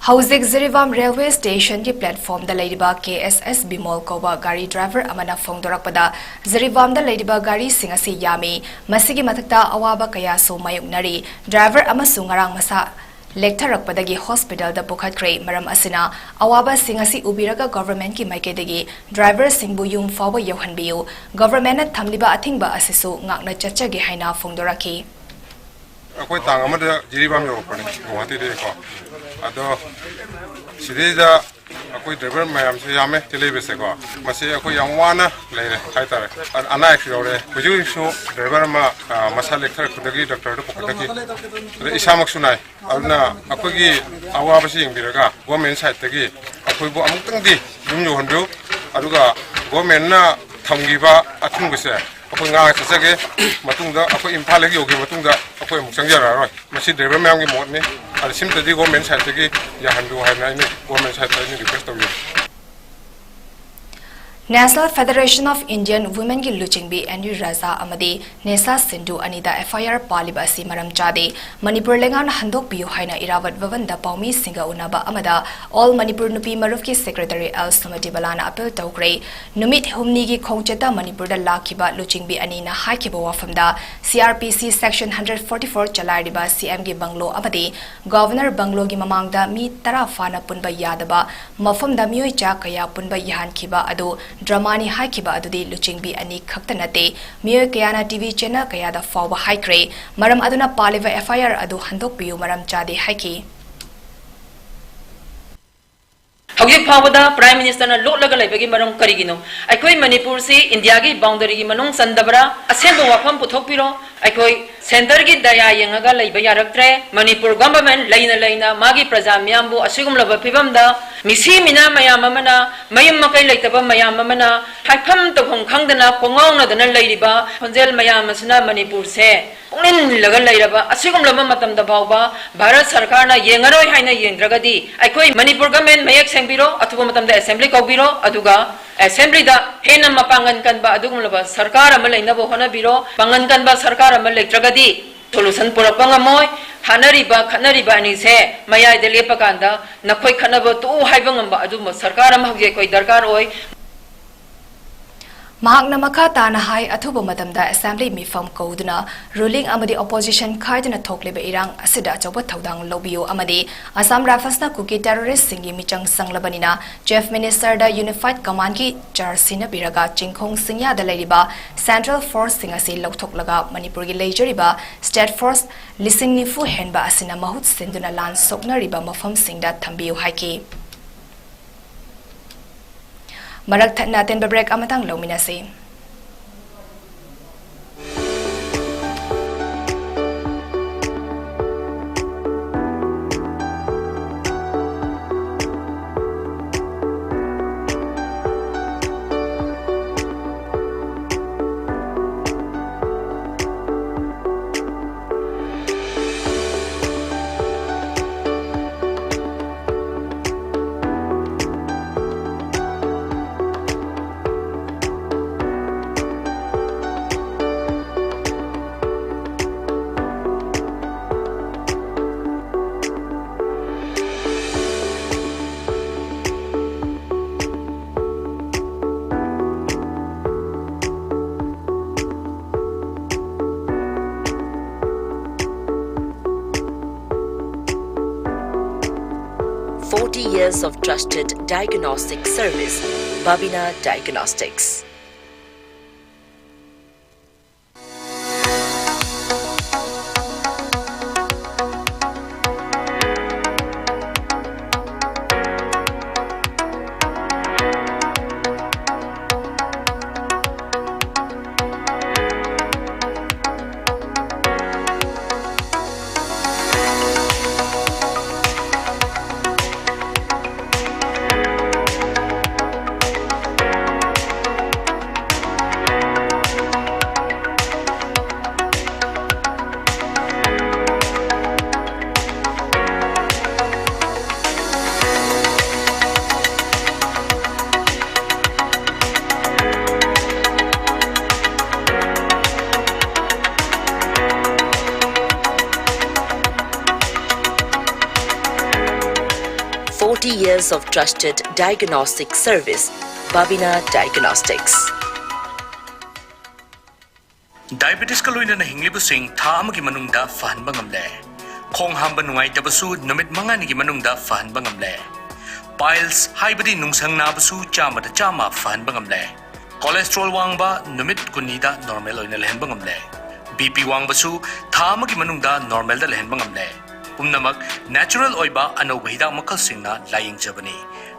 ꯍꯧꯖꯤꯛ ꯖꯤꯔꯤꯕꯥꯝ ꯔꯦꯜꯋꯦ ꯁ꯭ꯇꯦꯁꯟꯒꯤ ꯄ꯭ꯂꯦꯠꯐꯣꯔꯝꯗ ꯂꯩꯔꯤꯕ ꯀꯦ ꯑꯦꯁ ꯑꯦꯁ ꯕꯤꯃꯣꯜ ꯀꯧꯕ ꯒꯥꯔꯤ ꯗ꯭ꯔꯥꯏꯚꯔ ꯑꯃꯅ ꯐꯣꯡꯗꯣꯔꯛꯄꯗ, ꯖꯤꯔꯤꯕꯥꯝꯗ ꯂꯩꯔꯤꯕ ꯒꯥꯔꯤꯁꯤꯡ ꯑꯁꯤ ꯌꯥꯝꯃꯤ, ꯃꯁꯤꯒꯤ ꯃꯊꯛꯇ ꯑꯋꯥꯕ ꯀꯌꯥꯁꯨ ꯃꯥꯌꯣꯛꯅꯔꯤ꯫ ꯗ꯭ꯔꯥꯏꯚꯔ ꯑꯃꯁꯨ ꯉꯔꯥꯡ ꯃꯁꯥ ꯂꯦꯛꯊꯔꯛꯄꯗꯒꯤ ꯍꯣꯁꯄꯤꯇꯥꯜꯗ ꯄꯨꯈꯠꯈ꯭ꯔꯦ꯫ ꯃꯔꯝ ꯑꯁꯤꯅ, ꯑꯋꯥꯕꯁꯤꯡ ꯑꯁꯤ ꯎꯕꯤꯔꯒ ꯒꯣꯚꯔꯟꯃꯦꯟꯠꯀꯤ ꯃꯥꯏꯀꯩꯗꯒꯤ ꯗ꯭ꯔꯥꯏꯚꯔꯁꯤꯡꯕꯨ ꯌꯨꯝ ꯐꯥꯎꯕ ꯌꯧꯍꯟꯕꯤꯌꯨ꯫ ꯒꯣꯚꯔꯟꯃꯦꯟꯠꯅ ꯊꯝꯂꯤꯕ ꯑꯊꯤꯡꯕ ꯑꯁꯤꯁꯨ ꯉꯥꯛꯅ ꯆꯠꯆꯒꯦ ꯍꯥꯏꯅ ꯐꯣꯡꯗꯣꯔꯛꯈꯤ꯫ ꯑꯩꯈꯣꯏ ꯇꯥꯡ ꯑꯃꯗ ꯖꯤꯔꯤꯕꯥꯝ ꯌꯧꯔꯛꯄꯅꯤ, ꯒꯨꯋꯥꯍꯥꯇꯤꯗꯒꯤꯀꯣ꯫ ꯑꯗꯣ ꯁꯤꯗꯩꯗ ꯑꯩꯈꯣꯏ ꯗ꯭ꯔꯥꯏꯚꯔ ꯃꯌꯥꯝꯁꯦ ꯌꯥꯝꯃꯦ ꯁꯤ ꯂꯩꯕꯁꯦꯀꯣ꯫ ꯃꯁꯤ ꯑꯩꯈꯣꯏ ꯌꯥꯝ ꯋꯥꯅ ꯂꯩꯔꯦ ꯍꯥꯏꯇꯥꯔꯦ꯫ ꯑ-, ꯑꯅꯥ ꯑꯌꯦꯛꯁꯨ ꯌꯥꯎꯔꯦ꯫ ꯍꯧꯖꯤꯛ ꯍꯧꯖꯤꯛꯁꯨ ꯗ꯭ꯔꯥꯏꯚꯔ ꯑꯃ, ꯑ, ꯃꯁꯥ ꯂꯦꯛꯊꯔꯛꯄꯗꯒꯤ ꯗꯣꯛꯇꯔꯗ ꯄꯨꯈꯠꯂꯛꯈꯤ꯫ ꯑꯗ ꯏꯁꯥꯃꯛꯁꯨ ꯅꯥꯏ꯫ ꯑꯗꯨꯅ ꯑꯩꯈꯣꯏꯒꯤ ꯑꯋꯥꯕꯁꯤ ꯌꯦꯡꯕꯤꯔꯒ ꯒꯣꯔꯃꯦꯟ ꯁꯥꯏꯠꯇꯒꯤ ꯑꯩꯈꯣꯏꯕꯨ ꯑꯃꯨꯛꯇꯪꯗꯤ ꯌꯨꯝ ꯌꯧꯍꯟꯕꯤꯌꯨ꯫ ꯑꯗꯨꯒ ꯒꯣꯔꯃꯦꯟꯅ ꯊꯝꯈꯤꯕ ꯑꯊꯤꯡꯕꯁꯦ ꯑꯩꯈꯣꯏ ꯉꯥꯛꯅ ꯆꯠꯆꯒꯦ꯫ ꯃꯇꯨꯡꯗ ꯑꯩꯈꯣꯏ ꯏꯝꯐꯥꯜ ꯍꯦꯛ ꯌꯧꯈꯤꯕ ꯃꯇꯨꯡꯗ ꯑꯩꯈꯣꯏ ꯑꯃꯨꯛ ꯆꯪꯖꯔꯛꯑꯔꯣꯏ꯫ ꯃꯁꯤ ꯗ꯭ꯔꯥꯏꯚꯔ ꯃꯌꯥꯝꯒꯤ ꯃꯣꯠꯅꯤ꯫ ꯑꯗ ꯁꯤꯝꯇꯗꯤ ꯒꯣꯔꯃꯦꯟ ꯁꯥꯏꯠꯇꯒꯤ ꯌꯥꯍꯟꯕꯤꯌꯨ ꯍꯥꯏꯅ ꯑꯩꯅ ꯒꯣꯔꯃꯦꯟ ꯁꯥꯏꯠꯇ ꯑꯩꯅ ꯔꯤꯀ꯭ꯋꯦꯁ ꯇꯧꯖꯔꯤ꯫ National Federation of Indian Womenꯒꯤ ꯂꯨꯆꯤꯡꯕꯤ ꯑꯦꯟ ꯌꯨ ꯔꯥꯖꯥ ꯑꯃꯗꯤ ꯅꯦꯁꯥ ꯁꯤꯟꯙꯨ ꯑꯅꯤꯗ ꯑꯦꯐ ꯑꯥꯏ ꯑꯥꯔ ꯄꯥꯜꯂꯤꯕ ꯑꯁꯤ ꯃꯔꯝ ꯆꯥꯗꯦ, ꯃꯅꯤꯄꯨꯔ ꯂꯩꯉꯥꯛꯅ ꯍꯟꯗꯣꯛꯄꯤꯌꯨ ꯍꯥꯏꯅ ꯏꯔꯥꯕꯠ ꯚꯕꯟꯗ ꯄꯥꯎꯃꯤꯁꯤꯡꯒ ꯎꯅꯕ ꯑꯃꯗ All Manipur ꯅꯨꯄꯤ ꯃꯔꯨꯞꯀꯤ ꯁꯦꯀ꯭ꯔꯦꯇꯔꯤ ꯑꯦꯜ ꯁꯨꯃꯇꯤꯕꯂꯥꯅ ꯑꯄꯤꯜ ꯇꯧꯈ꯭ꯔꯦ꯫ ꯅꯨꯃꯤꯠ ꯍꯨꯝꯅꯤꯒꯤ ꯈꯣꯡꯆꯠꯇ ꯃꯅꯤꯄꯨꯔꯗ ꯂꯥꯛꯈꯤꯕ ꯂꯨꯆꯤꯡꯕꯤ ꯑꯅꯤꯅ ꯍꯥꯏꯈꯤꯕ ꯋꯥꯐꯝꯗ ꯁꯤ ꯑꯥꯔ ꯄꯤ ꯁꯤ section hundred forty four ꯆꯂꯥꯏꯔꯤꯕ ꯁꯤ ꯑꯦꯝꯒꯤ ꯕꯪꯒ꯭ꯂꯣ ꯑꯃꯗꯤ ꯒꯚꯔꯅꯔ ꯕꯪꯒ꯭ꯂꯣꯒꯤ ꯃꯃꯥꯡꯗ ꯃꯤ ꯇꯔꯥ ꯐꯥꯅ ꯄꯨꯟꯕ ꯌꯥꯗꯕ ꯃꯐꯝꯗ ꯃꯤꯑꯣꯏ ꯆꯥ ꯀꯌꯥ ꯄꯨꯟꯕ ꯌꯥꯍꯟꯈꯤꯕ ꯑꯗꯨ ꯗ꯭ꯔꯃꯥꯅꯤ ꯍꯥꯏꯈꯤꯕ ꯑꯗꯨꯗꯤ ꯂꯨꯆꯤꯡꯕꯤ ꯑꯅꯤ ꯈꯛꯇ ꯅꯠꯇꯦ, ꯃꯤꯑꯣꯏ ꯀꯌꯥꯅ ꯇꯤ ꯚꯤ ꯆꯦꯅꯦꯜ ꯀꯌꯥꯗ ꯐꯥꯎꯕ ꯍꯥꯏꯈ꯭ꯔꯦ꯫ ꯃꯔꯝ ꯑꯗꯨꯅ ꯄꯥꯜꯂꯤꯕ ꯑꯦꯐ ꯑꯥꯏ ꯑꯥꯔ ꯑꯗꯨ ꯍꯟꯗꯣꯛꯄꯤꯌꯨ ꯃꯔꯝ ꯆꯥꯗꯦ ꯍꯥꯏꯈꯤ꯫ ꯍꯧꯖꯤꯛ ꯐꯥꯎꯕꯗ ꯄ꯭ꯔꯥꯏꯝ ꯃꯤꯅꯤꯁꯇꯔꯅ ꯂꯣꯠꯂꯒ ꯂꯩꯕꯒꯤ ꯃꯔꯝ ꯀꯔꯤꯒꯤꯅꯣ? ꯑꯩꯈꯣꯏ ꯃꯅꯤꯄꯨꯔꯁꯤ ꯏꯟꯗꯤꯌꯥꯒꯤ ꯕꯥꯎꯟꯗꯔꯤꯒꯤ ꯃꯅꯨꯡ ꯆꯟꯗꯕ꯭ꯔꯥ? ꯑꯁꯦꯡꯕ ꯋꯥꯐꯝ ꯄꯨꯊꯣꯛꯄꯤꯔꯣ꯫ ꯑꯩꯈꯣꯏ ꯁꯦꯟꯇꯔꯒꯤ ꯗꯌꯥ ꯌꯦꯡꯉꯒ ꯂꯩꯕ ꯌꯥꯔꯛꯇ꯭ꯔꯦ꯫ ꯃꯅꯤꯄꯨꯔ ꯒꯚꯔꯟꯃꯦꯟꯠ ꯂꯩꯅ ꯂꯩꯅ ꯃꯥꯒꯤ ꯄ꯭ꯔꯖꯥ ꯃꯤꯌꯥꯝꯕꯨ ꯑꯁꯤꯒꯨꯝꯂꯕ ꯐꯤꯕꯝꯗ ꯃꯤꯁꯤ ꯃꯤꯅꯥ ꯃꯌꯥꯝ ꯑꯃꯅ, ꯃꯌꯨꯝ ꯃꯀꯩ ꯂꯩꯇꯕ ꯃꯌꯥꯝ ꯑꯃꯅ ꯍꯥꯏꯐꯝ ꯇꯧꯐꯝ ꯈꯪꯗꯅ ꯈꯣꯡꯉꯥꯎꯅꯗꯅ ꯂꯩꯔꯤꯕ ꯈꯣꯟꯖꯦꯜ ꯃꯌꯥꯝ ꯑꯁꯤꯅ ꯃꯅꯤꯄꯨꯔꯁꯦ ꯄꯨꯛꯅꯤꯜ ꯅꯤꯜꯂꯒ ꯂꯩꯔꯕ ꯑꯁꯤꯒꯨꯝꯂꯕ ꯃꯇꯝꯗ ꯐꯥꯎꯕ ꯚꯥꯔꯠ ꯁꯔꯀꯥꯔꯅ ꯌꯦꯡꯉꯔꯣꯏ ꯍꯥꯏꯅ ꯌꯦꯡꯗ꯭ꯔꯒꯗꯤ ꯑꯩꯈꯣꯏ ꯃꯅꯤꯄꯨꯔ ꯒꯚꯔꯟꯃꯦꯟꯠ ꯃꯌꯦꯛ ꯁꯦꯡꯕꯤꯔꯣ, ꯑꯊꯨꯕ ꯃꯇꯝꯗ ꯑꯦꯁꯦꯝꯕ꯭ꯂꯤ ꯀꯧꯕꯤꯔꯣ, ꯑꯗꯨꯒ ꯑꯦꯁꯦꯝꯕ꯭ꯂꯤꯗ ꯍꯦꯟꯅ ꯃꯄꯥꯡꯒꯜ ꯀꯟꯕ ꯑꯗꯨꯒꯨꯝꯂꯕ ꯁꯔꯀꯥꯔ ꯑꯃ ꯂꯩꯅꯕ ꯍꯣꯠꯅꯕꯤꯔꯣ꯫ ꯄꯥꯡꯒꯜ ꯀꯟꯕ ꯁꯔꯀꯥꯔ ꯑꯃ ꯂꯩꯇ꯭ꯔꯒꯗꯤ ꯁꯣꯂꯨꯁꯟ ꯄꯨꯔꯛꯄ ꯉꯝꯃꯣꯏ꯫ ꯍꯥꯠꯅꯔꯤꯕ, ꯈꯠꯅꯔꯤꯕ ꯑꯅꯤꯁꯦ ꯃꯌꯥꯏꯗ ꯂꯦꯞꯄꯀꯥꯟꯗ ꯅꯈꯣꯏ ꯈꯠꯅꯕ ꯇꯣꯛꯎ ꯍꯥꯏꯕ ꯉꯝꯕ ꯑꯗꯨꯒꯨꯝꯕ ꯁꯔꯀꯥꯔ ꯑꯃ ꯍꯧꯖꯤꯛ ꯑꯩꯈꯣꯏ ꯗꯔꯀꯥꯔ ꯑꯣꯏ꯫ ꯃꯍꯥꯛꯅ ꯃꯈꯥ ꯇꯥꯅ ꯍꯥꯏ, ꯑꯊꯨꯕ ꯃꯇꯝꯗ ꯑꯦꯁꯦꯝꯕ꯭ꯂꯤ ꯃꯤꯐꯝ ꯀꯧꯗꯨꯅ ꯔꯨꯂꯤꯡ ꯑꯃꯗꯤ ꯑꯣꯄꯣꯖꯤꯁꯟ ꯈꯥꯏꯗꯨꯅ ꯊꯣꯛꯂꯤꯕ ꯏꯔꯥꯡ ꯑꯁꯤꯗ ꯑꯆꯧꯕ ꯊꯧꯗꯥꯡ ꯂꯧꯕꯤꯌꯨ ꯑꯃꯗꯤ ꯑꯁꯥꯝ ꯔꯥꯏꯐꯜꯁꯅ ꯀꯨꯀꯤ ꯇꯦꯔꯣꯔꯤꯁꯁꯤꯡꯒꯤ ꯃꯤꯆꯪ ꯆꯪꯂꯕꯅꯤꯅ ꯆꯤꯐ ꯃꯤꯅꯤꯁꯇꯔꯗ ꯌꯨꯅꯤꯐꯥꯏꯗ ꯀꯃꯥꯟꯗꯒꯤ ꯆꯥꯔꯖ ꯁꯤꯟꯅꯕꯤꯔꯒ ꯆꯤꯡꯈꯣꯡ ꯆꯤꯡꯌꯥꯗ ꯂꯩꯔꯤꯕ ꯁꯦꯟꯇ꯭ꯔꯦꯜ ꯐꯣꯔꯁꯁꯤꯡ ꯑꯁꯤ ꯂꯧꯊꯣꯛꯂꯒ ꯃꯅꯤꯄꯨꯔꯒꯤ ꯂꯩꯖꯔꯤꯕ ꯁ꯭ꯇꯦꯠ ꯐꯣꯔꯁ ꯂꯤꯁꯤꯡ ꯅꯤꯐꯨ ꯍꯦꯟꯕ ꯑꯁꯤꯅ ꯃꯍꯨꯠ ꯁꯤꯟꯗꯨꯅ ꯂꯥꯟ ꯁꯣꯛꯅꯔꯤꯕ ꯃꯐꯝꯁꯤꯡꯗ ꯊꯝꯕꯤꯌꯨ ꯍꯥꯏꯈꯤ꯫ ꯃꯔꯛ ꯊꯠꯅ ꯑꯇꯦꯟꯕ ꯕ꯭ꯔꯦꯛ ꯑꯃꯇꯪ ꯂꯧꯃꯤꯟꯅꯁꯤ꯫ years of trusted diagnostic service, Babina Diagnostics. Forty years of trusted diagnostic service, Babina Diagnostics. Diabetesꯀ ꯂꯣꯏꯅꯅ ꯍꯤꯡꯂꯤꯕꯁꯤꯡ ꯊꯥ ꯑꯃꯒꯤ ꯃꯅꯨꯡꯗ ꯐꯍꯟꯕ ꯉꯝꯂꯦ꯫ ꯈꯣꯡ ꯍꯥꯝꯕ ꯅꯨꯡꯉꯥꯏꯇꯕꯁꯨ ꯅꯨꯃꯤꯠ ꯃꯉꯥꯅꯤꯒꯤ ꯃꯅꯨꯡꯗ ꯐꯍꯟꯕ ꯉꯝꯂꯦ꯫ Piles ꯍꯥꯏꯕꯗꯤ ꯅꯨꯡꯁꯪ ꯅꯥꯕꯁꯨ ꯆꯥꯝꯃꯗ ꯆꯥꯝꯃ ꯐꯍꯟꯕ ꯉꯝꯂꯦ꯫ Cholesterol ꯋꯥꯡꯕ ꯅꯨꯃꯤꯠ ꯀꯨꯟꯅꯤꯗ normal ꯑꯣꯏꯅ ꯂꯩꯍꯟꯕ ꯉꯝꯂꯦ꯫ BP ꯋꯥꯡꯕꯁꯨ ꯊꯥ ꯑꯃꯒꯤ ꯃꯅꯨꯡꯗ normalꯗ ꯂꯩꯍꯟꯕ ꯉꯝꯂꯦ꯫ ꯄꯨꯝꯅꯃꯛ natural ꯑꯣꯏꯕ ꯑꯅꯧꯕ ꯍꯤꯗꯥꯛ ꯃꯈꯜꯁꯤꯡꯅ ꯂꯥꯌꯦꯡꯖꯕꯅꯤ꯫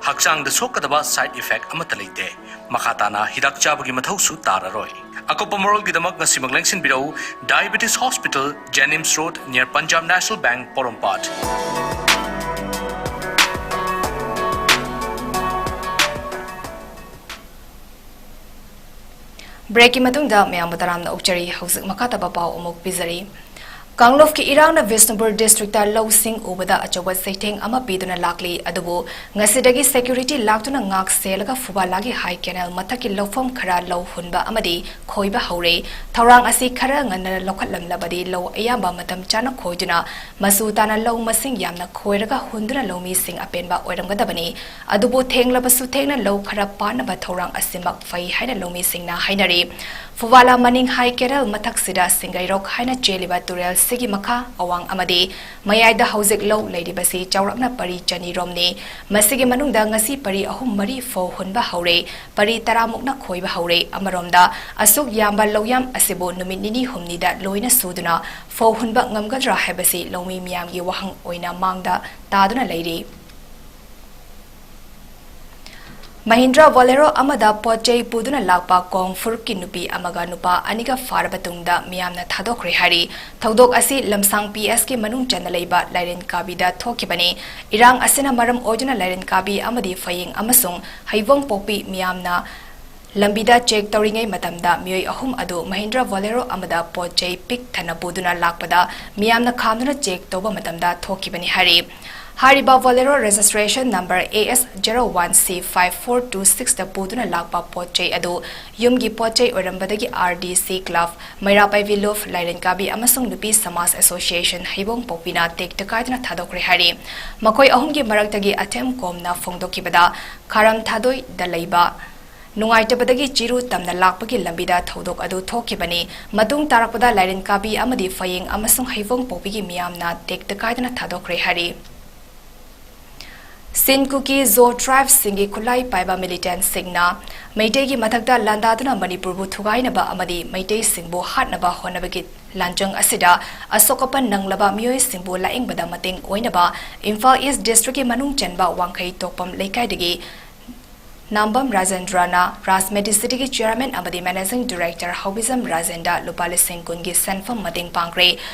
ꯍꯛꯆꯥꯡꯗ ꯁꯣꯛꯀꯗꯕ side effect ꯑꯃꯠꯇ ꯂꯩꯇꯦ꯫ ꯃꯈꯥ ꯇꯥꯅ ꯍꯤꯗꯥꯛ ꯆꯥꯕꯒꯤ ꯃꯊꯧꯁꯨ ꯇꯥꯔꯔꯣꯏ꯫ ꯑꯀꯨꯞꯄ ꯃꯔꯣꯜꯒꯤꯗꯃꯛ ꯉꯁꯤꯃꯛ ꯂꯦꯡꯁꯤꯟꯕꯤꯔꯛꯎ Diabetes Hospital, Jennings Road, near Punjab National Bank, ꯄꯣꯔꯣꯝꯄꯥꯠ꯫ Breakꯀꯤ ꯃꯇꯨꯡꯗ ꯃꯌꯥꯝꯕꯨ ꯇꯔꯥꯝꯅ ꯑꯣꯛꯆꯔꯤ꯫ ꯍꯧꯖꯤꯛ ꯃꯈꯥ ꯇꯥꯕ ꯄꯥꯎ ꯑꯃꯨꯛ ꯄꯤꯖꯔꯤ꯫ ꯀꯥꯡꯂꯨꯞꯀꯤ ꯏꯔꯥꯡꯅ ꯕꯤꯁꯅꯨꯄꯨꯔ districtꯇ ꯂꯧꯁꯤꯡ ꯎꯕꯗ ꯑꯆꯧꯕ ꯆꯩꯊꯦꯡ ꯑꯃ ꯄꯤꯗꯨꯅ ꯂꯥꯛꯂꯤ꯫ ꯑꯗꯨꯕꯨ ꯉꯁꯤꯗꯒꯤ security ꯂꯥꯛꯇꯨꯅ ꯉꯥꯛ ꯁꯦꯜꯂꯒ ꯐꯨꯕꯥꯂꯥꯒꯤ high canal ꯃꯊꯛꯀꯤ ꯂꯧꯐꯝ ꯈꯔ ꯂꯧ ꯍꯨꯟꯕ ꯑꯃꯗꯤ ꯈꯣꯏꯕ ꯍꯧꯔꯦ꯫ ꯊꯧꯔꯥꯡ ꯑꯁꯤ ꯈꯔ ꯉꯟꯅ ꯂꯧꯈꯠꯂꯝꯂꯕꯗꯤ ꯂꯧ ꯑꯌꯥꯝꯕ ꯃꯇꯝ ꯆꯥꯅ ꯈꯣꯏꯗꯨꯅ ꯃꯆꯨ ꯇꯥꯅ ꯂꯧ ꯃꯁꯤꯡ ꯌꯥꯝꯅ ꯈꯣꯏꯔꯒ ꯍꯨꯟꯗꯨꯅ ꯂꯧꯃꯤꯁꯤꯡ ꯑꯄꯦꯟꯕ ꯑꯣꯏꯔꯝꯒꯗꯕꯅꯤ꯫ ꯑꯗꯨꯕꯨ ꯊꯦꯡꯂꯕꯁꯨ ꯊꯦꯡꯅ ꯂꯧ ꯈꯔ ꯄꯥꯟꯅꯕ ꯊꯧꯔꯥꯡ ꯑꯁꯤꯃꯛ ꯐꯩ ꯍꯥꯏꯅ ꯂꯧꯃꯤꯁꯤꯡꯅ ꯍꯥꯏꯅꯔꯤ꯫ ꯐꯨꯕꯥꯂꯥ ꯃꯅꯤꯡ high canal ꯃꯊꯛꯁꯤꯗ ꯁꯤꯡꯒꯩꯔꯣꯛ ꯍꯥꯏꯅ ꯆꯦꯜꯂꯤꯕ ꯇꯨꯔꯦꯜ ꯒꯤ ꯃꯈꯥ ꯑꯋꯥꯡ ꯑꯃꯗꯤ ꯃꯌꯥꯏꯗ ꯍꯧꯖꯤꯛ ꯂꯧ ꯂꯩꯔꯤꯕꯁꯤ ꯆꯥꯎꯔꯥꯛꯅ ꯄꯔꯤ ꯆꯅꯤ ꯔꯣꯝꯅꯤ꯫ ꯃꯁꯤꯒꯤ ꯃꯅꯨꯡꯗ ꯉꯁꯤ ꯄꯔꯤ ꯑꯍꯨꯝ ꯃꯔꯤ ꯐꯧ ꯍꯨꯟꯕ ꯍꯧꯔꯦ, ꯄꯔꯤ ꯇꯔꯥ ꯃꯨꯛꯅ ꯈꯣꯏꯕ ꯍꯧꯔꯦ꯫ ꯑꯃꯔꯣꯝꯗ, ꯑꯁꯨꯛ ꯌꯥꯝꯕ ꯂꯧꯌꯥꯝ ꯑꯁꯤꯕꯨ ꯅꯨꯃꯤꯠ ꯅꯤꯅꯤ ꯍꯨꯝꯅꯤꯗ ꯂꯣꯏꯅ ꯁꯨꯗꯨꯅ ꯐꯧ ꯍꯨꯟꯕ ꯉꯝꯒꯗ꯭ꯔꯥ ꯍꯥꯏꯕꯁꯤ ꯂꯧꯃꯤ ꯃꯤꯌꯥꯝꯒꯤ ꯋꯥꯍꯪ ꯑꯣꯏꯅ ꯃꯥꯡꯗ ꯇꯥꯗꯨꯅ ꯂꯩꯔꯤ꯫ ꯃꯍꯤꯟꯗ꯭ꯔ ꯕꯣꯂꯦꯔꯣ ꯑꯃꯗ ꯄꯣꯠ ꯆꯩ ꯄꯨꯗꯨꯅ ꯂꯥꯛꯄ ꯀꯣꯡ ꯐꯨꯔꯨꯞꯀꯤ ꯅꯨꯄꯤ ꯑꯃꯒ ꯅꯨꯄꯥ ꯑꯅꯤꯒ ꯐꯥꯔꯕ ꯇꯨꯡꯗ ꯃꯤꯌꯥꯝꯅ ꯊꯥꯗꯣꯛꯈ꯭ꯔꯦ ꯍꯥꯏꯔꯤ꯫ ꯊꯧꯗꯣꯛ ꯑꯁꯤ ꯂꯝꯁꯥꯡ ꯄꯤ ꯑꯦꯁꯀꯤ ꯃꯅꯨꯡ ꯆꯟꯅ ꯂꯩꯕ ꯂꯥꯏꯔꯦꯟ ꯀꯥꯕꯤꯗ ꯊꯣꯛꯈꯤꯕꯅꯤ꯫ ꯏꯔꯥꯡ ꯑꯁꯤꯅ ꯃꯔꯝ ꯑꯣꯏꯗꯨꯅ ꯂꯥꯏꯔꯦꯟ ꯀꯥꯕꯤ ꯑꯃꯗꯤ ꯐꯌꯦꯡ ꯑꯃꯁꯨꯡ ꯍꯩꯕꯣꯡ ꯄꯣꯛꯄꯤ ꯃꯤꯌꯥꯝꯅ ꯂꯝꯕꯤꯗ ꯆꯦꯛ ꯇꯧꯔꯤꯉꯩ ꯃꯇꯝꯗ ꯃꯤꯑꯣꯏ ꯑꯍꯨꯝ ꯑꯗꯨ ꯃꯍꯤꯟꯗ꯭ꯔ ꯕꯣꯂꯦꯔꯣ ꯑꯃꯗ ꯄꯣꯠ ꯆꯩ ꯄꯤꯛ ꯊꯟꯅ ꯄꯨꯗꯨꯅ ꯂꯥꯛꯄꯗ ꯃꯤꯌꯥꯝꯅ ꯈꯥꯝꯗꯨꯅ ꯆꯦꯛ ꯇꯧꯕ ꯃꯇꯝꯗ ꯊꯣꯛꯈꯤꯕꯅꯤ ꯍꯥꯏꯔꯤ꯫ ꯍꯥꯏꯔꯤꯕ Bolero registration number A S zero one C five four two six ꯇ ꯄꯨꯗꯨꯅ ꯂꯥꯛꯄ ꯄꯣꯠ ꯆꯩ ꯑꯗꯨ ꯌꯨꯝꯒꯤ ꯄꯣꯠ ꯆꯩ ꯑꯣꯏꯔꯝꯕꯗꯒꯤ R D C club, ꯃꯩꯔꯥ ꯄꯥꯏꯕꯤ ꯂꯨꯞ, ꯂꯥꯏꯔꯦꯟ ꯀꯥꯕꯤ ꯑꯃꯁꯨꯡ ꯅꯨꯄꯤ ꯁꯃꯥꯖ ꯑꯦꯁꯣꯁꯤꯌꯦꯁꯟ ꯍꯩꯕꯣꯡ ꯄꯣꯛꯄꯤꯅ ꯇꯦꯛꯇ ꯀꯥꯏꯗꯅ ꯊꯥꯗꯣꯛꯈ꯭ꯔꯦ ꯍꯥꯏꯔꯤ꯫ ꯃꯈꯣꯏ ꯑꯍꯨꯝꯒꯤ ꯃꯔꯛꯇꯒꯤ ꯑꯊꯦꯝ ꯀꯣꯝꯅ ꯐꯣꯡꯗꯣꯛꯈꯤꯕꯗ ꯈꯥꯔꯝ ꯊꯥꯗꯣꯏꯗ ꯂꯩꯕ ꯅꯨꯡꯉꯥꯏꯇꯕꯗꯒꯤ ꯆꯤꯔꯨ ꯇꯝꯅ ꯂꯥꯛꯄꯒꯤ ꯂꯝꯕꯤꯗ ꯊꯧꯗꯣꯛ ꯑꯗꯨ ꯊꯣꯛꯈꯤꯕꯅꯤ꯫ ꯃꯇꯨꯡ ꯇꯥꯔꯛꯄꯗ ꯂꯥꯏꯔꯦꯟ ꯀꯥꯕꯤ ꯑꯃꯗꯤ ꯐꯌꯦꯡ ꯑꯃꯁꯨꯡ ꯍꯩꯕꯣꯡ ꯄꯣꯛꯄꯤꯒꯤ ꯃꯤꯌꯥꯝꯅ ꯇꯦꯛꯇ ꯀꯥꯏꯗꯅ ꯊꯥꯗꯣꯛꯈ꯭ꯔꯦ ꯍꯥꯏꯔꯤ꯫ ꯁꯤꯟ ꯀꯨꯀꯤ ꯖꯣ ꯇ꯭ꯔꯥꯏꯕꯁꯤꯡꯒꯤ ꯈꯨꯠꯂꯥꯏ ꯄꯥꯏꯕ ꯃꯤꯂꯤꯇꯦꯟꯠꯁꯤꯡꯅ ꯃꯩꯇꯩꯒꯤ ꯃꯊꯛꯇ ꯂꯥꯟꯗꯥꯗꯨꯅ ꯃꯅꯤꯄꯨꯔꯕꯨ ꯊꯨꯒꯥꯏꯅꯕ ꯑꯃꯗꯤ ꯃꯩꯇꯩꯁꯤꯡꯕꯨ ꯍꯥꯠꯅꯕ ꯍꯣꯠꯅꯕꯒꯤ ꯂꯥꯟꯖꯪ ꯑꯁꯤꯗ ꯑꯁꯣꯛ ꯑꯄꯟ ꯅꯪꯂꯕ ꯃꯤꯑꯣꯏꯁꯤꯡꯕꯨ ꯂꯥꯌꯦꯡꯕꯗ ꯃꯇꯦꯡ ꯑꯣꯏꯅꯕ ꯏꯝꯐꯥꯜ ꯏꯁ ꯗꯤꯁꯇ꯭ꯔꯤꯛꯀꯤ ꯃꯅꯨꯡ ꯆꯟꯕ ꯋꯥꯡꯈꯩ ꯇꯣꯛꯄꯝ ꯂꯩꯀꯥꯏꯗꯒꯤ ꯅꯥꯝꯕꯝ ꯔꯥꯖꯦꯟꯗ꯭ꯔꯅ ꯔꯥꯖꯃꯦꯗꯤꯁꯤꯇꯤꯒꯤ ꯆꯤꯌꯔꯃꯦꯟ ꯑꯃꯗꯤ ꯃꯦꯅꯦꯖꯤꯡ ꯗꯤꯔꯦꯛꯇꯔ ꯍꯥꯎꯕꯤꯖꯝ ꯔꯥꯖꯦꯟꯗ ꯂꯨꯄꯥ ꯂꯤꯁꯤꯡ ꯀꯨꯟꯒꯤ ꯁꯦꯟꯐꯝ ꯃꯇꯦꯡ ꯄꯥꯡꯈ꯭ꯔꯦ꯫